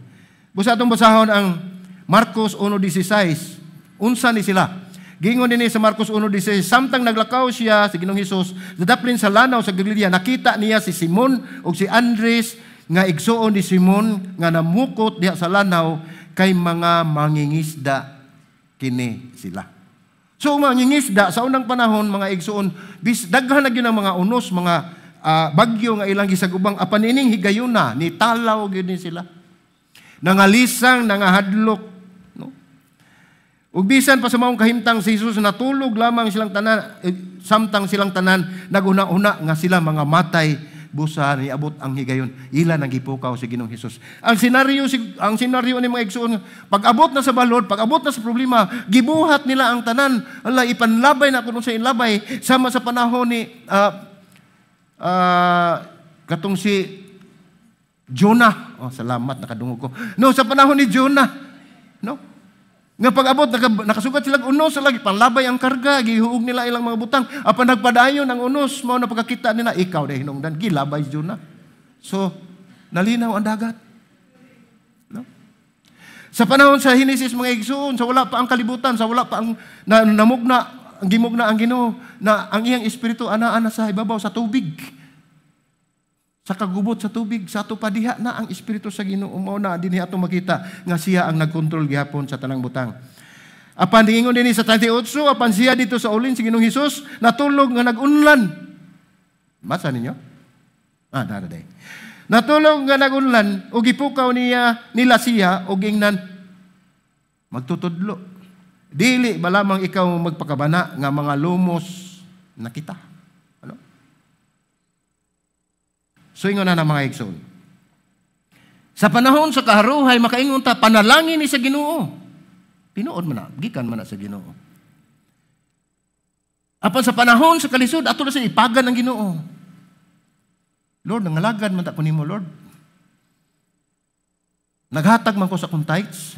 Busa atong basahon ang Marcos 1:16. Unsa ni sila? Giingon dinhi sa Marcos 1:16, samtang naglakaw siya si Ginoong Hesus dadaplin sa lanaw sa Galilea, nakita niya si Simon ug si Andres nga igsuon ni Simon nga namukot diha sa lanaw kay mga mangingisda kini sila. So mangingisda sa unang panahon, mga igsuon, bis daghan na gyud ang mga unos, mga bagyo nga ilang gisagubang, apan ining higayuna ni talaw gyud ni sila. Nangalisang, nangahadlok, no? Ug bisan pa sa maong kahimtang si Jesus natulog lamang silang tanan, samtang silang tanan naguna-una nga sila mga matay, busa niabot ang higayon, ila nang gipukaw si Ginoong Hesus. Ang senaryo ni mga igsuon, pag-abot na sa balod, pag-abot na sa problema, gibuhat nila ang tanan. Ala, ipanlabay na kuno sa inlabay sama sa panahon ni katong si Jonah. Oh, salamat nakadungog ko. No, sa panahon ni Jonah, no? Nga pag-abot nakasugat sila unos lagi panlabay ang karga, gihuog nila ilang mga butang. Apan nagpadayon ang unos, mao na pagkakita nila ikaw dahil hinungdan gilabay si Jonah. So nalinaw ang dagat. No? Sa panahon sa Henesis, mga igsoon, sa wala pa ang kalibutan, sa wala pa ang namugna, ang gimugna ang Ginoo, na ang iyang espiritu anaa na sa ibabaw sa tubig. Sa kagubot sa tubig, sa ato pa diha na ang espiritu sa Ginoo, mao na dinhi atong makita nga siya ang nagkontrol gihapon sa tanang butang. Apan diingon dinhi sa 38, apan siya dito sa ulin si Ginoong Hesus natulog nga nag-unlan. Basa ninyo? Ah, dara day. Natulog nga nag-unlan ug gipukaw niya nila siya ug ingnan, "Magtutudlo, dili ba lamang ikaw magpakabana nga mga lumos na kita?" Ano? So ingon na mga igsoon. Sa panahon sa kaharuhay makaingon ta panalangin ni sa Ginoo. Tinuod man na, gikan man na sa Ginoo. Apan sa panahon sa kalisod ato na sa ipagan ang Ginoo. Lord, nangalagad man ta ko nimo, Lord. Naghatag man ko sa akong tithes.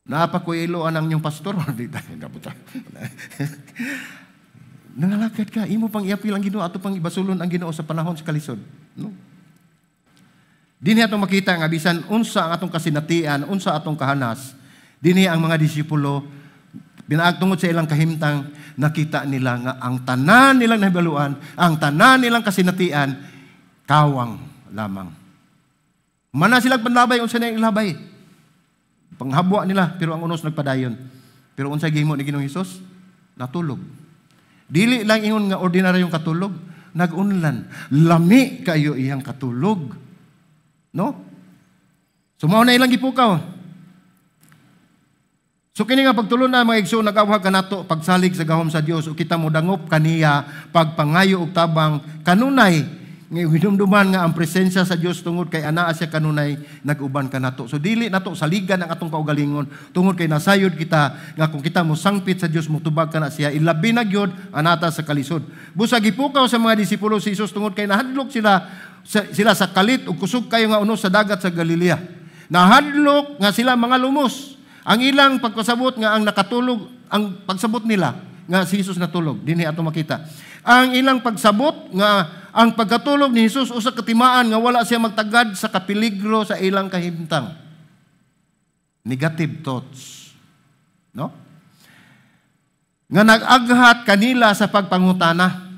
Naapa ko iloan ang inyong pastor. Di tayo kabuta. Nangalagad ka, imo pang iapil ang Ginoo, ato pang ibasulon ang Ginoo sa panahon sa kalisod. No? Dinhi atong makita nga bisan unsa ang atong kasinatian, unsa atong kahanas, dinhi ang mga disipulo Binaag tungod sa ilang kahimtang, nakita nila nga ang tanan nilang nahibaluan, ang tanan nilang kasinatian, kawang lamang. Mana sila panlabay, unsa na ilabay. Panghabwa nila, pero ang unos nagpadayon. Pero unsa gihimo ni Ginoong Hesus? Natulog. Dili lang ingon nga ordinaryong katulog, nag-unlan. Lami kayo iyang katulog. No? So mao na ilang gipukaw. So kini nga pagtulon na, mga igsoon, nag-awhag kanato pagsalig sa gahom sa Dios ug kita modangop kaniya pagpangayo og tabang kanunay nga hinumduman nga ang presensya sa Dios tungod kay anaa siya kanunay nag-uban kanato. So dili nato saligan ang atong kaugalingon tungod kay nasayod kita nga kung kita mosangpit sa Dios, motubag kana siya, ilabi na gyud anata sa kalisod. Busa gipukaw sa mga disipulo si Jesus tungod kay nahadlok sila sa kalit ug kusog kayo nga unos sa dagat sa Galilea. Nahadlok nga sila mga lumos. Ang ilang pagpasabot nga ang nakatulog, ang pagsabot nila nga si Jesus natulog, dinhi ato makita. Ang ilang pagsabot nga ang pagkatulog ni Jesus usa ka timaan nga wala siya magtagad sa kapeligro sa ilang kahimtang. Negative thoughts. No? Nga nag-aghat kanila sa pagpangutana.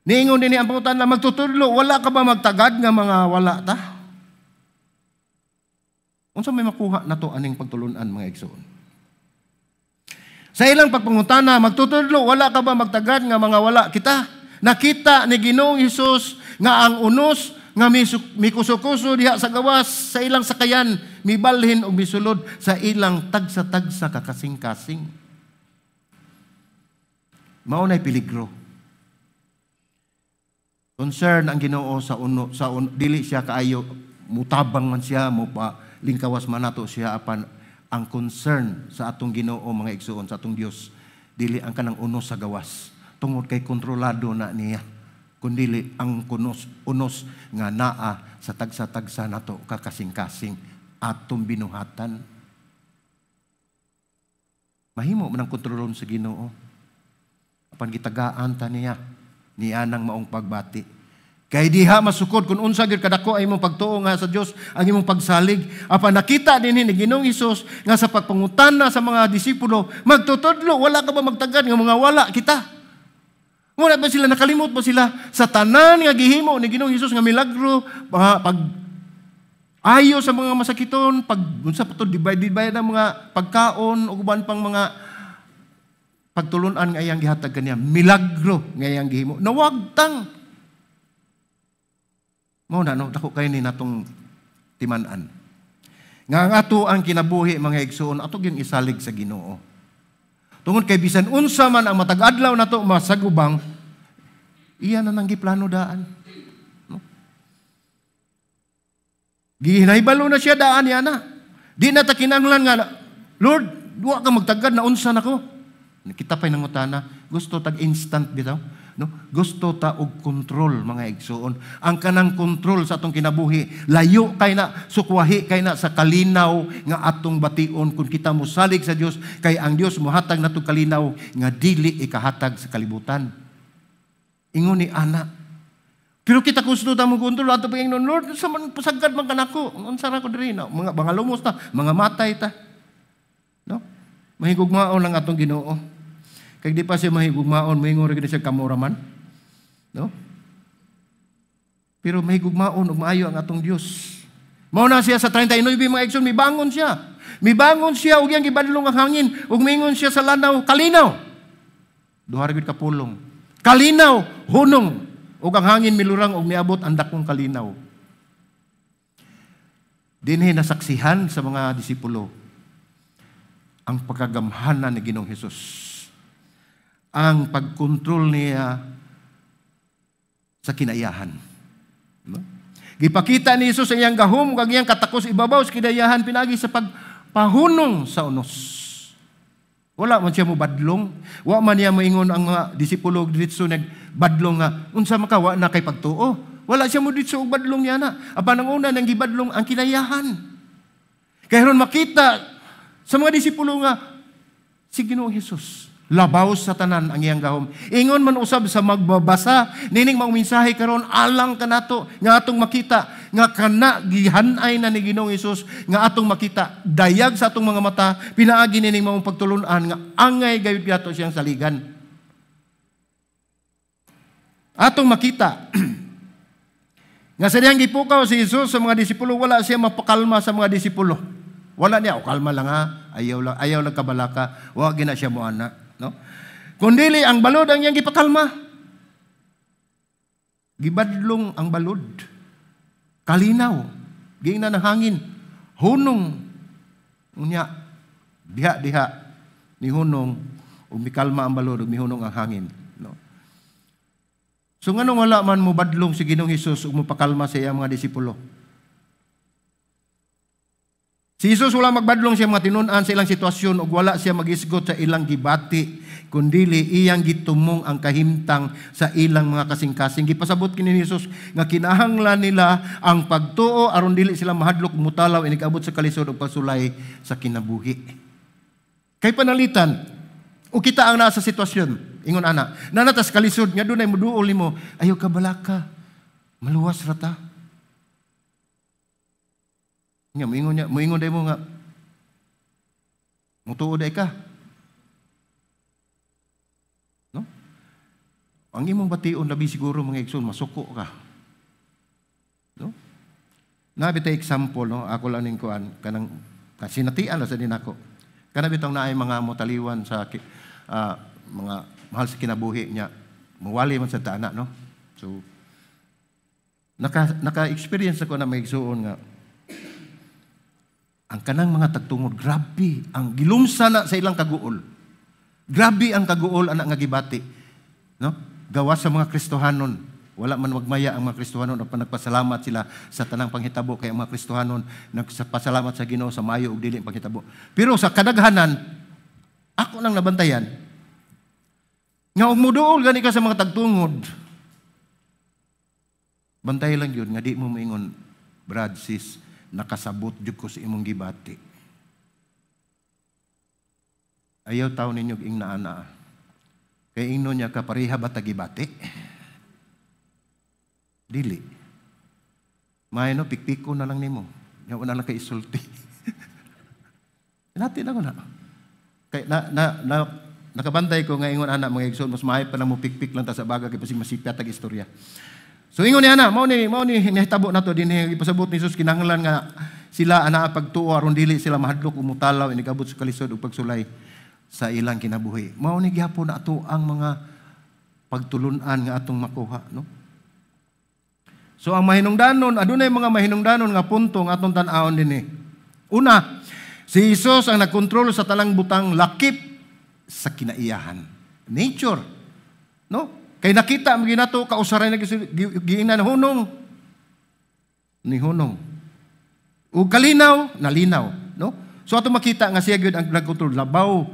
Niingon dinhi ang pangutana, "Magtutudlo, wala ka ba magtagad nga mga wala ta?" Unsa may makuha nato aning pagtulunan, mga igsoon? Sa ilang pagpangutana, "Magtutudlo, wala ka ba magtagad nga mga wala kita?" Nakita ni Ginoong Hesus nga ang unos nga mikuso-kuso diha sa gawas sa ilang sakayan, mibalhin og misulod sa ilang tagsa-tagsa kakasing-kasing. Mao nay peligro. Concern ang Ginoo sa uno sa uno, dili siya kaayo mutabang man siya, mo pa lingkawas man nato siya, apan ang concern sa atong Ginoo, mga igsuon, sa atong Dios, dili ang kanang unos sa gawas tungod kay kontrolado na niya, kundili ang kunos unos nga naa sa tagsa-tagsa nato kakasing-kasing, atong binuhatan. Mahimo man ang kontrolon sa Ginoo, apan gitagaan ta niya niya nang maong pagbati. Kay diha masukod kung unsa gyud kadako ang imong pagtuo nga sa Dios, ang imong pagsalig. Apan nakita dinhi ni Ginoong Hesus nga sa pagpangutana sa mga disipulo, "Magtutudlo, wala ka ba magtagad nga mga wala kita?" Muna ba sila, nakalimot ba sila sa tanan nga gihimo ni Ginoong Hesus nga milagro, mga pag ayo sa mga masakiton, pag unsa pa to, divide divide ang mga pagkaon ug uban pang mga pagtulunan nga iyang gihatag kaniya, milagro nga iyang gihimo. Nawagtang. Mao na, no, dako kay ni natong timan-an. Nga ang ato ang kinabuhi, mga igsoon, ato gyud isalig sa Ginoo. Tungod kay bisan unsa man ang matag adlaw nato masagubang, iya na nang giplano daan. No? Gihinahibalo na siya daan niya na. Di na ta kinahanglan nga, "Lord, wa ka magtagad na unsa nako." Kita pa'y nangutana, gusto tag instant bitaw. No? Gusto ta og kontrol, mga igsuon. Ang kanang kontrol sa atong kinabuhi, layo kay na, sukwahi kay na sa kalinaw nga atong bation kung kita mosalig sa Dios, kay ang Dios mohatag nato kalinaw nga dili ikahatag sa kalibutan. Ingon ni ana. Pero kita gusto ta mo kontrol ato pa ingnon, "Lord, sa man pasagad man kanako. Unsa ra ko diri na? Mga lumos ta, mga matay ta." No? Mahigugmaon lang atong Ginoo. Kay di pa siya mahigugmaon, moingon ra siya kamo ra man. No? Pero mahigugmaon ug maayo ang atong Dios. Mao na siya sa 39, mga igsoon, mibangon siya. Mibangon siya ug iyang gibadlong ang hangin ug mingon siya sa lanaw, "Kalinaw." Duha ra gyud ka pulong. "Kalinaw, hunong." Ug ang hangin milurang ug miabot ang dakong kalinaw. Dinhi nasaksihan sa mga disipulo ang pagkagamhanan ni Ginoong Hesus, ang pagkontrol niya sa kinaiyahan. No? Gipakita ni Jesus ang iyang gahom ug ang iyang katakos ibabaw sa kinaiyahan pinagi sa pagpahunong sa unos. Wala man siya mo badlong. Wa man niya moingon ang mga disipulo diretso nagbadlong nga unsa man ka, wa na kay pagtuo. Wala siya mo diretso og badlong niya na. Apan ang una nang gibadlong ang kinaiyahan. Kay ron makita sa mga disipulo nga si Ginoong Hesus labaw sa tanan ang iyang gahom. Ingon man usab sa magbabasa nining maong mensahe karon, alang kanato nga atong makita nga kana gihanay na ni Ginoong Hesus nga atong makita dayag sa atong mga mata pinaagi nining maong pagtulun-an nga angay gayud nato siyang saligan. Atong makita nga sa dihang gipukaw si Jesus sa mga disipulo, wala siya mapakalma sa mga disipulo. Wala niya, o kalma lang ha, ayaw lang kabalaka, wa gina siya moana, no? Kundili ang balod ang iyang gipakalma. Gibadlong ang balod. Kalinaw, giingnan ng hangin, hunong. Unya, diha diha ni hunong ug mikalma ang balod ug mihunong ang hangin, no? So nganong wala man mo badlong si Ginoong Hesus ug mopakalma sa iyang mga disipulo? Si Jesus wala magbadlong siya mga tinun-an sa ilang sitwasyon ug wala siya magisgot sa ilang gibati, kundili iyang gitumong ang kahimtang sa ilang mga kasing-kasing. Gipasabot kini ni Jesus nga kinahanglan nila ang pagtuo aron dili sila mahadlok mutalaw inig abot sa kalisod ug pagsulay sa kinabuhi. Kay panalitan o kita ang nasa sitwasyon, ingon ana, nanatas kalisod nga dunay muduol nimo, ayaw ka balaka, maluwas ra ta. Nga moingon niya, moingon day mo nga mutuo day ka. No? Ang imong bation labi siguro mga igsoon, masuko ka. No? Nabi tay example, no, ako lang ning kuan kanang kasinatian ra sa din ako. Kana bitong naay mga motaliwan sa mga mahal sa kinabuhi niya, muwali man sa taana, no? So naka-experience ako na may igsuon nga ang kanang mga tagtungod, grabe ang gilumsa na sa ilang kaguol. Grabe ang kaguol ana nga gibati, no? Gawas sa mga Kristohanon, wala man magmaya ang mga Kristohanon o nagpasalamat sila sa tanang panghitabo kay ang mga Kristohanon nagpasalamat sa Ginoo sa maayo ug dili panghitabo. Pero sa kadaghanan, ako nang nabantayan nga og muduol gani ka sa mga tagtungod, bantay lang yun nga di mo moingon, brad, sis, nakasabot jud ko sa imong gibati. Ayaw taw ninyo ing naana. Kay ingnon niya ka pareha ba tagibati? Dili. May no, pikpiko na lang nimo. Nya wala lang kay isulti. Natin ako na. Kay na nakabantay ko nga ingon ana mga igsoon, mas maayo pa lang mo pikpik lang ta sa baga kay basig masipyat tag istorya. So ingon niya na, mao ni nahitabo nato dinhi ipasabot ni Jesus kinahanglan nga sila ana pagtuo aron dili sila mahadlok ug mutalaw inigabot sa kalisod ug pagsulay sa ilang kinabuhi. Mao ni gihapon ato ang mga pagtulun-an nga atong makuha, no? So ang mahinungdanon, adunay mga mahinungdanon nga punto nga atong tan-awon dinhi. Una, si Jesus ang nagkontrol sa talang butang lakip sa kinaiyahan. Nature, no? Kay nakita mo ginato kausaray na giingnan hunong ni hunong. Ug kalinaw, nalinaw, no? So ato makita nga siya gyud ang nagkontrol labaw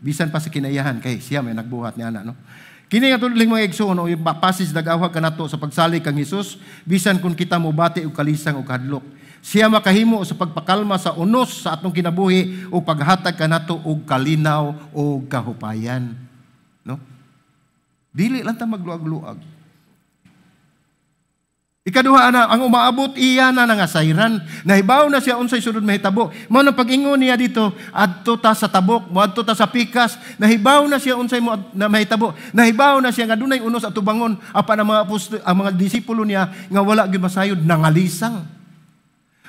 bisan pa sa kinaiyahan kay siya may nagbuhat ni ana, no? Kini nga tuling mga igsoon o yung passage nag-awhag kanato sa pagsalig kang Hesus bisan kun kita mobati og kalisang og kahadlok. Siya makahimo sa pagpakalma sa unos sa atong kinabuhi o paghatag kanato og kalinaw o kahupayan, no? Dili lang ta magluag-luag. Ikaduha ana, ang umaabot iya na nga sayran. Nahibaw na siya unsay sulod mahitabo. Mao nang pag-ingon niya dito, adto ta sa tabok, moadto ta sa pikas. Nahibaw na siya unsay mo na mahitabo. Nahibaw na siya nga dunay unos at tubangon apan ang mga apostol, ang mga disipulo niya nga wala gyud masayod, nangalisang.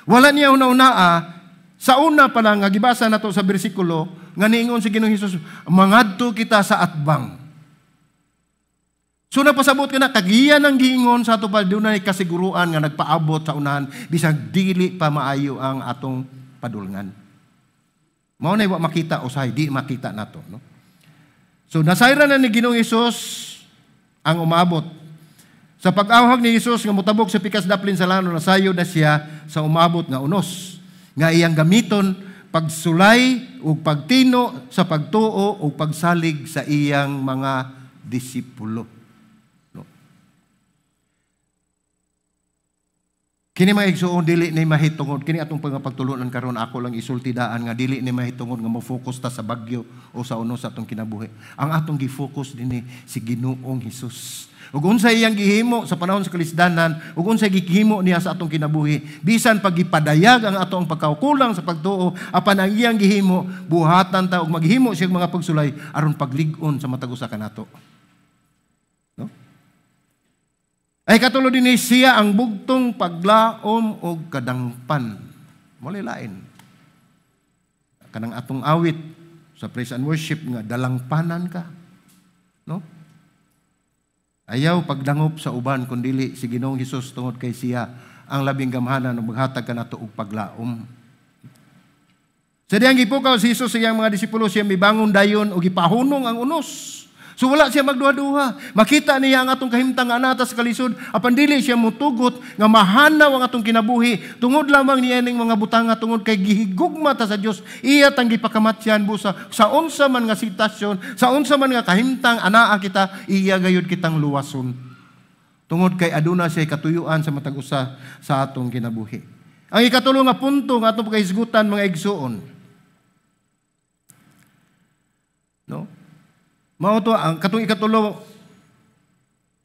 Wala niya una-unaa. Sa una pa lang nga gibasa nato sa bersikulo nga niingon si Ginoong Hesus, mangadto kita sa atbang. So napasabot ka na, kagiyan ang giingon sa ato pa, dunay kasiguruan nga nagpaabot sa unahan, bisag dili pa maayo ang atong padulngan. Mao na wa makita usahay, di makita nato, no? So nasayran na ni Ginoong Hesus ang umabot. Sa pag-awhag ni Hesus nga motabok sa pikas daplin sa lano, nasayod na siya sa umabot nga unos, nga iyang gamiton pagsulay ug pagtino sa pagtuo ug pagsalig sa iyang mga disipulo. Kini, mga igsuon, dili ni mahitungod kini atong pagtulunan karon. Ako lang isulti daan nga dili ni mahitungod nga mo-focus ta sa bagyo o sa unos sa atong kinabuhi. Ang atong gi-focus dinhi si Ginoong Hesus. Ug unsa iyang gihimo sa panahon sa kalisdanan, ug unsa gihimo niya sa atong kinabuhi. Bisan pag gipadayag ang atong pagkakulang sa pagtuo, apan ang iyang gihimo, buhatan ta ug maghimo siya mga pagsulay aron paglig-on sa matag usa kanato. No? Ay katulo din siya ang bugtong paglaom og kadangpan. Mao lain. Kanang atong awit sa praise and worship nga dalangpanan ka. No? Ayaw pagdangop sa uban kundili si Ginoong Hesus tungod kay siya ang labing gamhanan ug maghatag kanato og paglaom. Sa diyang gipukaw si Jesus sa iyang mga disipulo, siya mibangon dayon ug gipahunong ang unos. So wala siya magduha-duha. Makita niya ang atong kahimtang nga naa ta sa kalisod, apan dili siya mutugot nga mahanaw ang atong kinabuhi tungod lamang niya ning mga butanga, tungod kay gihigugma ta sa Dios. Iya tang gipakamatyan busa sa unsa man nga sitwasyon, sa unsa man nga kahimtang anaa kita, iya gayud kitang luwason. Tungod kay aduna siya katuyuan sa matag usa sa atong kinabuhi. Ang ikatulo nga punto nga atong pagkahisgutan, mga igsuon. No? Mao to ang katong ikatulo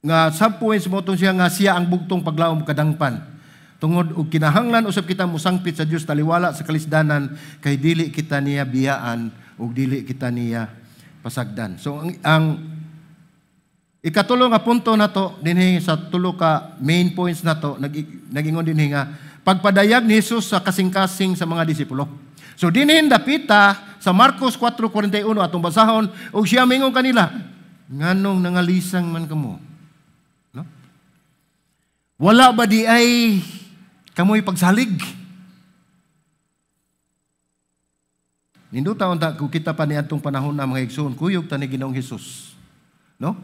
nga subpoints mo siya nga siya ang bugtong paglaom kadangpan. Tungod og kinahanglan usab kita mosangpit sa Dios taliwala sa kalisdanan kay dili kita niya biyaan ug dili kita niya pasagdan. So ang ikatulo nga punto nato dinhi sa tulo ka main points nato, nagingon dinhi nga pagpadayag ni Jesus sa kasing-kasing sa mga disipulo. So dinhin dapita sa Marcos 4:41 atong basahon, ug siya mingon kanila, "Nganong nangalisang man kamo?" No? "Wala ba di ay kamoy pagsalig?" Ninduta unta kung kita pa niadtong panahon na, mga igsoon, kuyog ta ni Ginoong Hesus. No?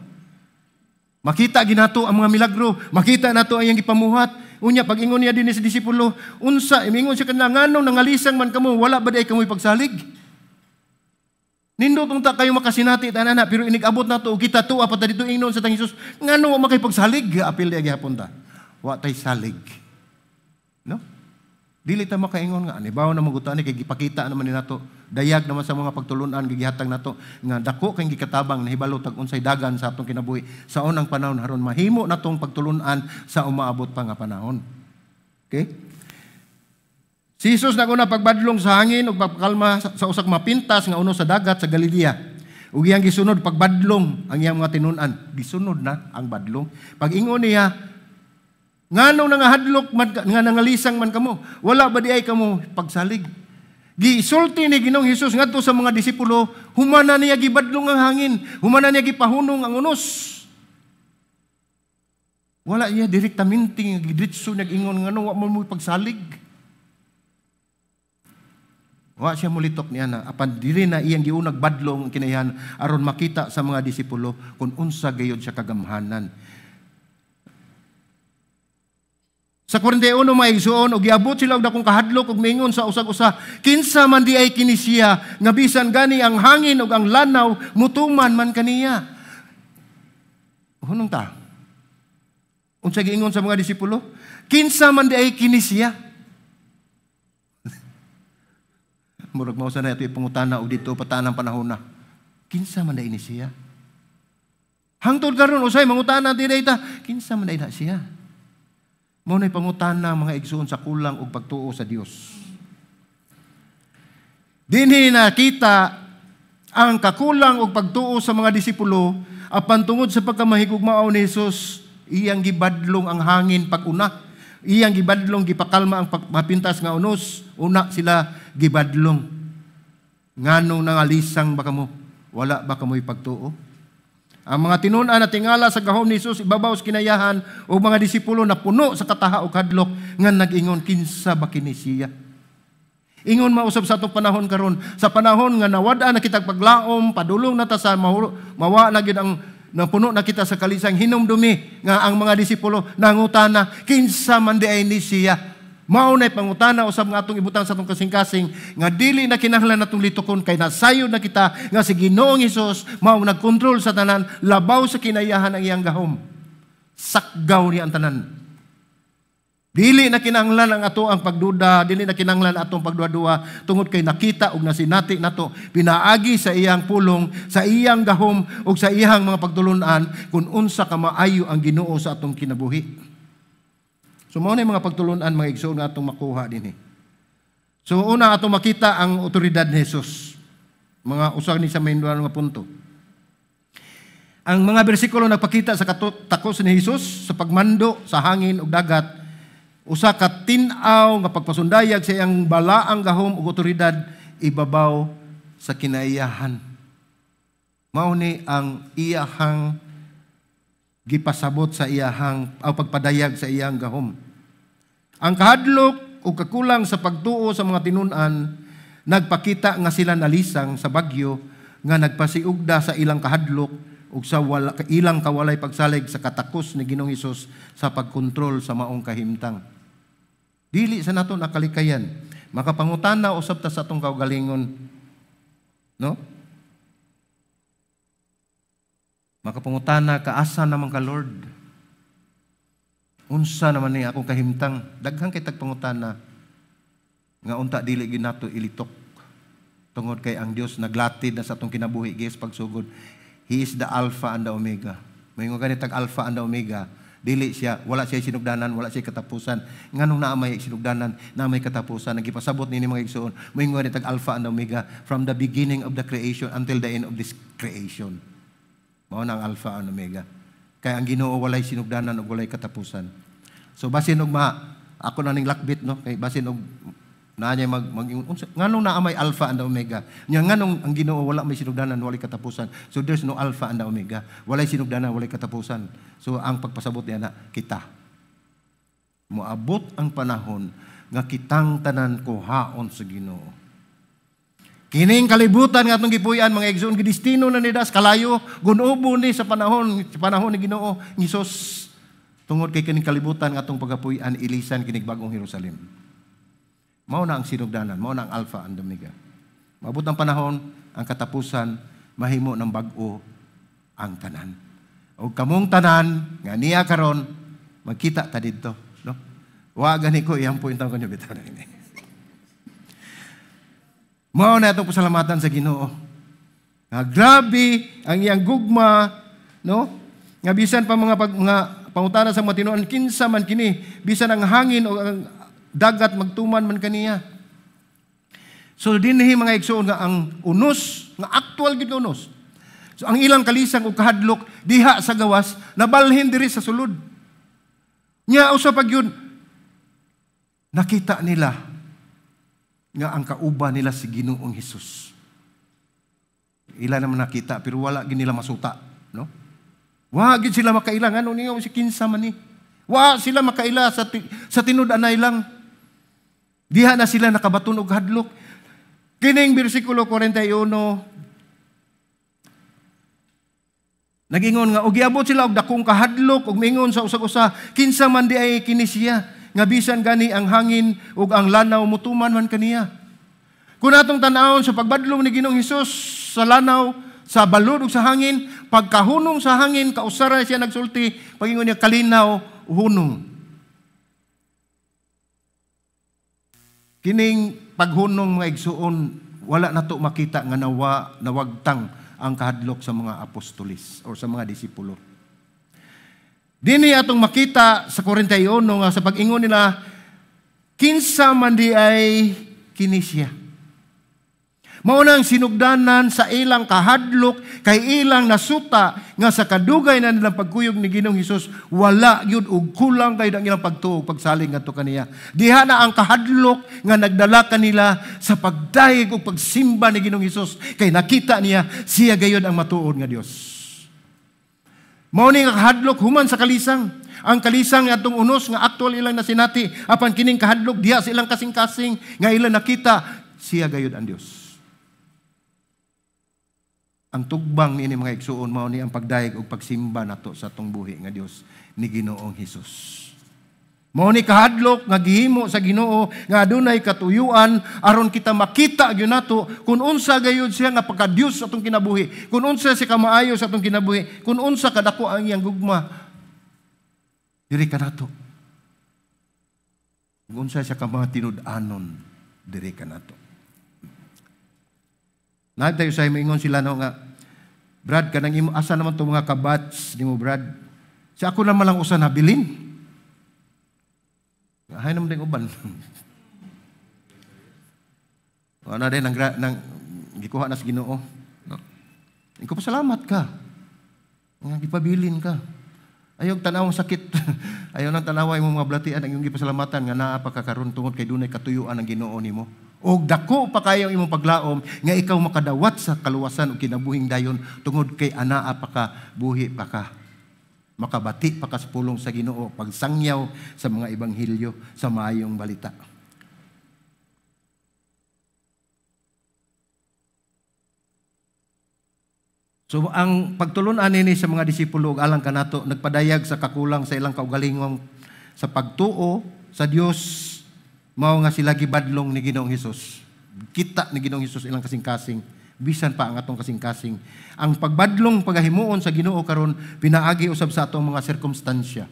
Makita ginato ang mga milagro, makita nato ang iyang gipamuhat. Unya pag ingon niya dinhi sa disipulo, unsa imingon siya kanila, "Nganong nangalisang man kamo, wala ba di ay kamoy pagsalig?" Nindot unta kayo makasinati tanana, pero inig-abot nato og kita tuwa pa ta dito ingnon sa tang Hesus, "Nganong wa makaypagsalig?" Apil di gihapon ta. Wa tay salig. No? Dili ta makaingon nga anibaw na magutan ni kay gipakita naman ni nato. Dayag naman sa mga pagtulunan gigihatag nato nga dako kay gikatabang nahibalo tag unsay dagan sa atong kinabuhi sa unang panahon aron mahimo natong pagtulunan sa umaabot pa nga panahon. Okay? Si Jesus naguna pagbadlong sa hangin ug pagpakalma sa usak mapintas nga uno sa dagat sa Galilea. Ug iyang gisunod pagbadlong ang iyang mga tinun-an. Gisunod na ang badlong. Pag-ingon niya, "Nganong nangahadlok man nga nangalisang man kamo? Wala ba di ay kamo pagsalig?" Gisulti ni Ginoong Hesus ngadto sa mga disipulo, humana niya gibadlong ang hangin, humana niya gipahunong ang unos. Wala niya direktamente nga gidritso nag-ingon, "Ngano wa mo pagsalig?" Wa siya mulitok niya na, apan dili na iyang giunag badlong ang kinayan aron makita sa mga disipulo kung unsa gayud siya kagamhanan. Sa 41, mga igsuon, og giabot sila og dakong kahadlok ug miingon sa usag-usa, "Kinsa man di ay kini siya nga bisan gani ang hangin ug ang lanaw mutuman man kaniya?" Hunong ta. Unsa giingon sa mga disipulo? "Kinsa man di ay kini siya?" Murag mao sa na ito ipangutana og dito pataan ang panahon na. Kinsa man di ay ni siya? Hangtod karon usay mangutana ti ta, kinsa man di ay na siya? Mao na'y pangutana, mga igsoon, sa kulang og pagtuo sa Dios. Dinhi nakita ang kakulang og pagtuo sa mga disipulo, apan tungod sa pagkamahigugmao ni Jesus, iyang gibadlong ang hangin pag-una. Iyang gibadlong, gipakalma ang mapintas nga unos, una sila gibadlong. "Nganong nangalisang ba kamo? Wala ba kamoy pagtuo?" Ang mga tinun-an na tingala sa gahom ni Jesus ibabaw sa kinayahan o mga disipulo na puno sa kataha o kadlok nga nag-ingon, "Kinsa ba kini siya?" Ingon mausab sa atong panahon karon, sa panahon nga nawad-an na kitag paglaom, padulong na ta sa mawa na gyud ang napuno na kita sa kalisang, hinumdumi nga ang mga disipulo nangutana, "Kinsa man di ay ni siya?" Mao na'y pangutana usab nga atong ibutang sa atong kasing-kasing nga dili na kinahanglan natong litukon kay nasayod na kita nga si Ginoong Hesus mao nagkontrol sa tanan, labaw sa kinayahan ang iyang gahom. Sakgaw niya ang tanan. Dili na kinahanglan ang ato ang pagduda, dili na kinahanglan atong pagduha-duha tungod kay nakita ug nasinati nato pinaagi sa iyang pulong, sa iyang gahom ug sa iyang mga pagtulunan kung unsa ka maayo ang Ginoo sa atong kinabuhi. So mao na mga pagtulunan, mga igsoon, nga atong makuha dinhi. So una, atong makita ang otoridad ni Jesus. Mga usa ni sa main nga punto. Ang mga bersikulo nagpakita sa katakos ni Jesus sa pagmando sa hangin ug dagat, usa ka tin-aw nga pagpasundayag sa iyang balaang gahom ug otoridad ibabaw sa kinaiyahan. Mao ni ang iyahang gipasabot sa iyahang o pagpadayag sa iyang gahom. Ang kahadlok o kakulang sa pagtuo sa mga tinun-an nagpakita nga sila nalisang sa bagyo nga nagpasiugda sa ilang kahadlok ug sa wala, ilang kawalay pagsalig sa katakos ni Ginoong Hesus sa pagkontrol sa maong kahimtang. Dili sa nato nakalikayan. Makapangutana usab ta sa atong kaugalingon. No? Makapangutana ka, "Asa naman ka, Lord? Unsa naman ni akong kahimtang?" Daghan kay tagpangutana nga unta dili gyud nato ilitok. Tungod kay ang Dios naglatid na sa atong kinabuhi gies pagsugod. He is the Alpha and the Omega. Moingon gani tag Alpha and the Omega. Dili siya, wala siya sinugdanan, wala siya katapusan. Nganong naa may sinugdanan, naa may katapusan? Nagipasabot nini, mga igsoon. Moingon gani tag Alpha and Omega, from the beginning of the creation until the end of this creation. Mao na ang Alpha and Omega. Kaya ang Ginoo walay sinugdanan ug walay katapusan. So basin og ma ako na ning lakbit, no, kay basin og naa niya mag, mag nganong naa may Alpha and Omega? Nya nganong ang Ginoo wala may sinugdanan, walay katapusan? So there's no Alpha and Omega. Walay sinugdanan, walay katapusan. So ang pagpasabot niya na kita. Moabot ang panahon nga kitang tanan kuhaon sa Ginoo. Kining kalibutan nga atong gipuy-an, mga igsoon, gidestino na ni das kalayo, gunubo ni sa panahon ni Ginoo ni Hesus. Tungod kay kining kalibutan nga atong pagapuy-an, ilisan kinig bagong Jerusalem. Mao na ang sinugdanan, mao na ang Alpha and Omega. Maabot ang panahon, ang katapusan, mahimo ng bag-o ang tanan. O kamong tanan nga niya karon, magkita ta didto, no? Wa gani ko iyang point ang kanyo bitaw na ini. Mao na itong pasalamatan sa Ginoo. Nga grabe ang iyang gugma, no? Nga bisan pa mga pangutana sa mga tinuan, "Kinsa man kini? Bisan ang hangin o ang dagat magtuman man kaniya." So dinhi, mga igsoon, nga ang unos, nga actual gid nga unos. So ang ilang kalisang ug kahadlok diha sa gawas nabalhin diri sa sulod. Nya usa pag yun, nakita nila nga ang kauban nila si Ginoong Hesus. Ila naman nakita pero wala gid nila masuta, no? Wa gid sila makaila ngano niyo si kinsa man ni. Wa sila makaila sa tinud-anay lang. Diha na sila nakabaton og hadlok. Kining bersikulo 41 nagingon nga og giabot sila og dakong kahadlok ug mingon sa usag-usa, "Kinsa man di ay kini siya nga bisan gani ang hangin ug ang lanaw mutuman man kaniya?" Kung atong tan-awon sa pagbadlong ni Ginoong Hesus sa lanaw, sa balod ug sa hangin, pagkahunong sa hangin, kausara siya nagsulti, pagingon niya, "Kalinaw, hunong." Kining paghunong, mga igsuon, wala nato makita nga nawagtang ang kahadlok sa mga apostolis or sa mga disipulo. Dini atong makita sa 41 nga sa pag-ingon nila, "Kinsa man di ay kini siya?" Mao nang sinugdanan sa ilang kahadlok kay ilang nasuta nga sa kadugay na nilang pagkuyog ni Ginoong Hesus, wala gyud og kulang kay ang ilang pagtuo, pagsalig ngadto kaniya. Diha na ang kahadlok nga nagdala kanila sa pagdayeg ug pagsimba ni Ginoong Hesus kay nakita niya siya gayud ang matuod nga Dios. Mao ni nga kahadlok human sa kalisang. Ang kalisang nga atong unos nga actual ilang nasinati, apan kining kahadlok diha sa ilang kasing-kasing nga ilang nakita siya gayud ang Dios. Ang tugbang niini, mga igsuon, mao ni ang pagdayeg ug pagsimba nato sa atong buhi nga Dios ni Ginoong Hesus. Mao ni kahadlok nga gihimo sa Ginoo nga adunay katuyuan aron kita makita gyud nato kung unsa gayud siya nga pagka-Dios sa atong kinabuhi, kung unsa siya kamaayo sa atong kinabuhi, kung unsa kadako ang iyang gugma diri kanato. Unsa siya ka mga tinud-anon diri kanato. Naa tayo sa ingon sila no nga, "Brad, kanang imo, asa naman to mga kabats nimo, Brad? Sa ako naman lang usa nabilin." Hay naman din uban. Wala din nang gikuha na sa Ginoo. No. Ikaw pasalamat ka. Nga gipabilin ka. Ayaw tanawang sakit. Ayaw nang tanawa imong mga blatian ang iyong gipasalamatan nga naa pa ka karon tungod kay dunay katuyuan ang Ginoo nimo. Og dako pa kayo imong paglaom nga ikaw makadawat sa kaluwasan ug kinabuhing dayon tungod kay anaa pa ka, buhi pa ka. Makabati pa ka sa pulong sa Ginoo, pagsangyaw sa mga ebanghelyo sa maayong balita. So ang pagtulunan nini sa mga disipulo ug alang kanato nagpadayag sa kakulang sa ilang kaugalingong sa pagtuo sa Dios, mao nga sila gibadlong ni Ginoong Hesus. Kita ni Ginoong Hesus ilang kasing-kasing, bisan pa ang atong kasing-kasing. Ang pagbadlong pagahimuon sa Ginoo karon pinaagi usab sa atong mga sirkumstansya.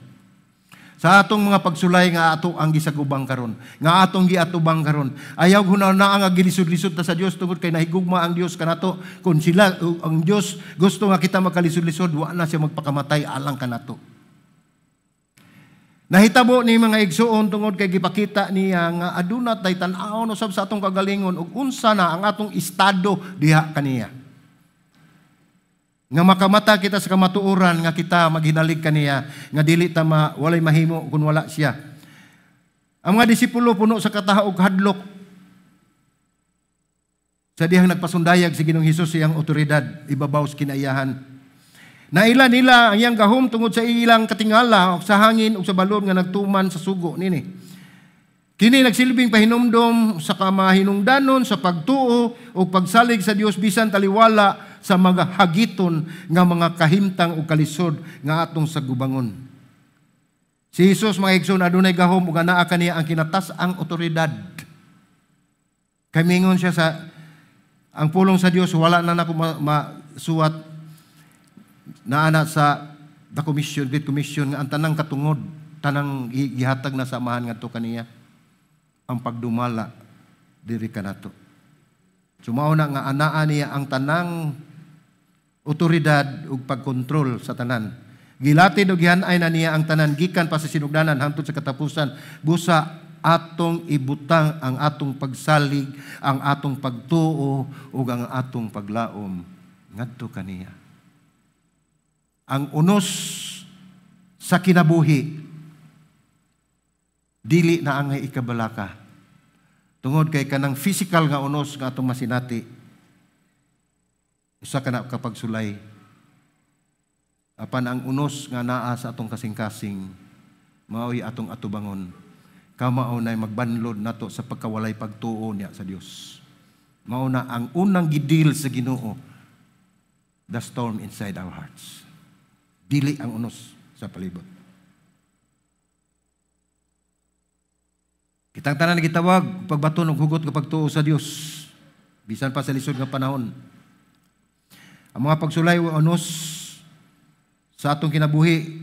Sa atong mga pagsulay nga ato ang gisagubang karon, nga atong giatubang karon. Ayaw hunahuna nga gilisod-lisod ta sa Dios tungod kay nahigugma ang Dios kanato. Kung sila ang Dios gusto nga kita magkalisod-lisod, wa na siya magpakamatay alang kanato. Nahitabo ni mga igsuon tungod kay gipakita niya nga aduna tay tan-awon usab sa atong kagalingon ug unsa na ang atong estado diha kaniya. Nga makamata kita sa kamatuoran nga kita maghinalig kaniya nga dili ta walay mahimo kung wala siya. Ang mga disipulo puno sa kataha og hadlok sa dihang nagpasundayag si Ginoong Hesus iyang otoridad ibabaw sa kinaiyahan. Naila nila ang iyang gahom tungod sa ilang katingala og sa hangin ug sa balon nga nagtuman sa sugo nini. Kini nagsilbing pahinumdom sa kamahinungdanon sa pagtuo ug pagsalig sa Dios bisan taliwala sa mga hagiton nga mga kahimtang ug kalisod nga atong sagubangon. Si Jesus, mga igsoon, adunay gahom ug anaa kaniya ang kinatas-ang otoridad. Kay mingon siya sa ang pulong sa Dios, wala na nako masuwat naa na sa the commission, Great Commission, nga ang tanang katungod, tanang gihatag na sa amahan ngadto kaniya ang pagdumala diri kanato. Sumao na nga anaa niya ang tanang otoridad ug pagkontrol sa tanan. Gilatid og gihan-ay na niya ang tanan gikan pa sa sinugdanan hangtod sa katapusan. Busa atong ibutang ang atong pagsalig, ang atong pagtuo ug ang atong paglaom ngadto kaniya. Ang unos sa kinabuhi dili na angay ikabalaka. Tungod kay kanang physical nga unos nga atong masinati, usa ka na kapagsulay. Apan ang unos nga naa sa atong kasing-kasing, mao'y atong atubangon. Kamao na'y magbanlod nato sa pagkawalay pagtuo niya sa Dios. Mao na ang unang gidil sa Ginoo, the storm inside our hearts. Dili ang unos sa palibot. Kitang tanan gitawag pagbaton og hugot nga pagtuo sa Dios bisan pa sa lisod nga panahon. Ang mga pagsulay o unos sa atong kinabuhi,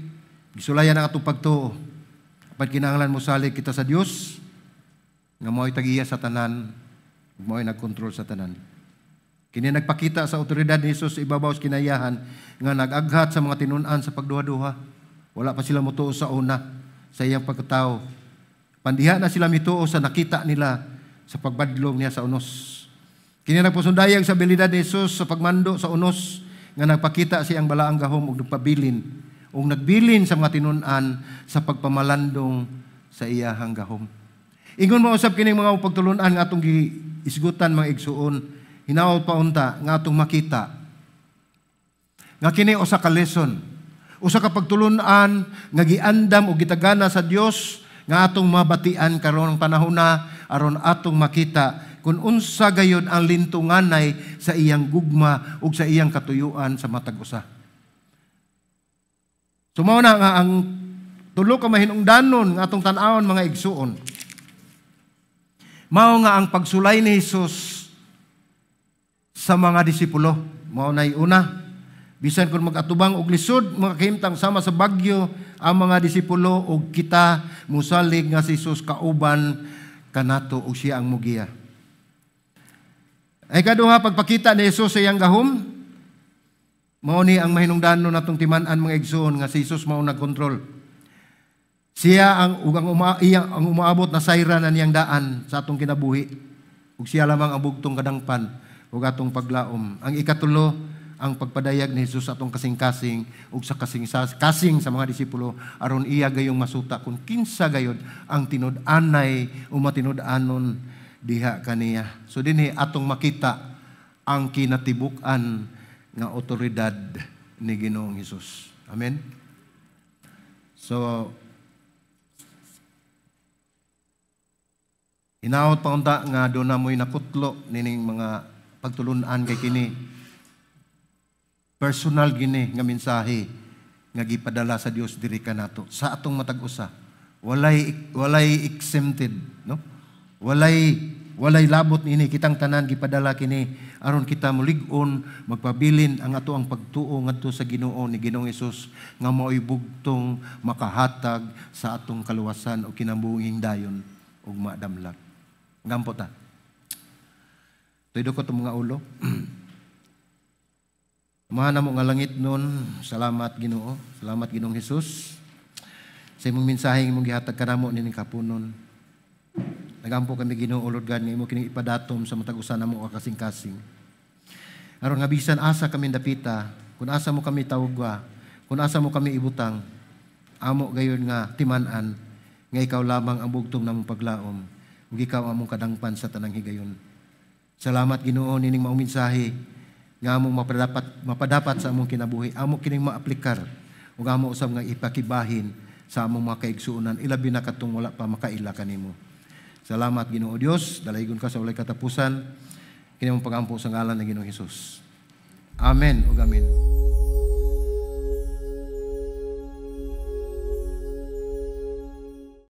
gisulayan ang atong pagtuo. Apan kinahanglan mosalig kita sa Dios nga mao'y tag-iya sa tanan, ug mao'y nagkontrol sa tanan. Kini nagpakita sa otoridad ni Jesus ibabaw sa kinayahan nga nag-aghat sa mga tinun-an sa pagduha-duha. Wala pa sila motuo sa una sa iyang pagkatao. Pandiha na sila mituo sa nakita nila sa pagbadlong niya sa unos. Kini nagpasundayag sa abilidad ni Jesus sa pagmando sa unos nga nagpakita siyang balaang gahom ug nagpabilin ug nagbilin sa mga tinun-an sa pagpamalandong sa iyahang gahom. Ingon mo usab kining mga pagtulun-an nga atong giisgutan mga igsuon, hinaot pa unta nga atong makita nga kini usa ka lesson, usa ka pagtulun-an nga giandam ug gitagana sa Dios nga atong mabatian karon panahon na aron atong makita kung unsa gayud ang lintunganay sa iyang gugma ug sa iyang katuyuan sa matag usa. Sumao na nga ang tulo ka mahinungdanon nga atong tan-awon mga igsuon. Mao nga ang pagsulay ni Hesus sa mga disipulo. Mao nay una, bisan kung mag-atubang og lisod, mga kahimtang sama sa bagyo, ang mga disipulo ug kita musalig nga si Jesus kauban kanato ug siya ang mugiya. Ay kaduha, pagpakita ni Jesus sa iyang gahom, mao ni ang mahinungdanon natong timan-an, mga igsoon, nga si Jesus mao nagkontrol. Siya ang ug ang, uma, iya, ang umaabot na sayra na niyang daan sa atong kinabuhi. Ug siya lamang ang bugtong kadangpan ug atong paglaom. Ang ikatulo, ang pagpadayag ni Jesus sa atong kasing-kasing ug sa kasing kasing sa mga disipulo aron iya gayong masuta kung kinsa gayod ang tinud-anay o matinud-anon diha kaniya. So dinhi atong makita ang kinatibuk-an nga otoridad ni Ginoong Hesus. Amen. So hinaot pa unta nga doon na mo'y nakutlo nining mga pagtulunan kay kini personal gini nga mensahe nga gipadala sa Dios diri kanato sa atong matag usa. Walay exempted, no? Walay labot niini. Kitang tanan gipadala kini aron kita mulig-on, magpabilin ang ato ang pagtuo ngadto sa Ginoo ni Ginoong Hesus nga mao'y bugtong makahatag sa atong kaluwasan o kinabuhing dayon ug madamlag. Gampo ta. Tuyo ko itong mga ulo. Amahan namo nga langit nun, salamat Ginoo, salamat Ginoong Hesus sa imong mensahe imong gihatag kanamo nining kapunon. Nagampo kami, Ginoo Lord God, nga imo kining ipadatom sa matag usa namo ka kasing-kasing. Aron nga bisan asa kami dapita, kung asa mo kami tawga, kung asa mo kami ibutang, amo gayon nga timan-an nga ikaw lamang ang bugtong namong paglaom ug ikaw among kadangpan sa tanang higayon. Salamat, Ginoo, nining maong mensahe nga among mapadapat sa among kinabuhi, amo kining maaplikar ug amo usab nga ipakibahin sa among mga kaigsuonan, ilabi na katong wala pa makaila kanimo. Salamat, Ginoo Dios, dalaygon ka sa walay katapusan. Kini among pagampo sa ngalan ng Ginoong Hesus. Amen ug amen.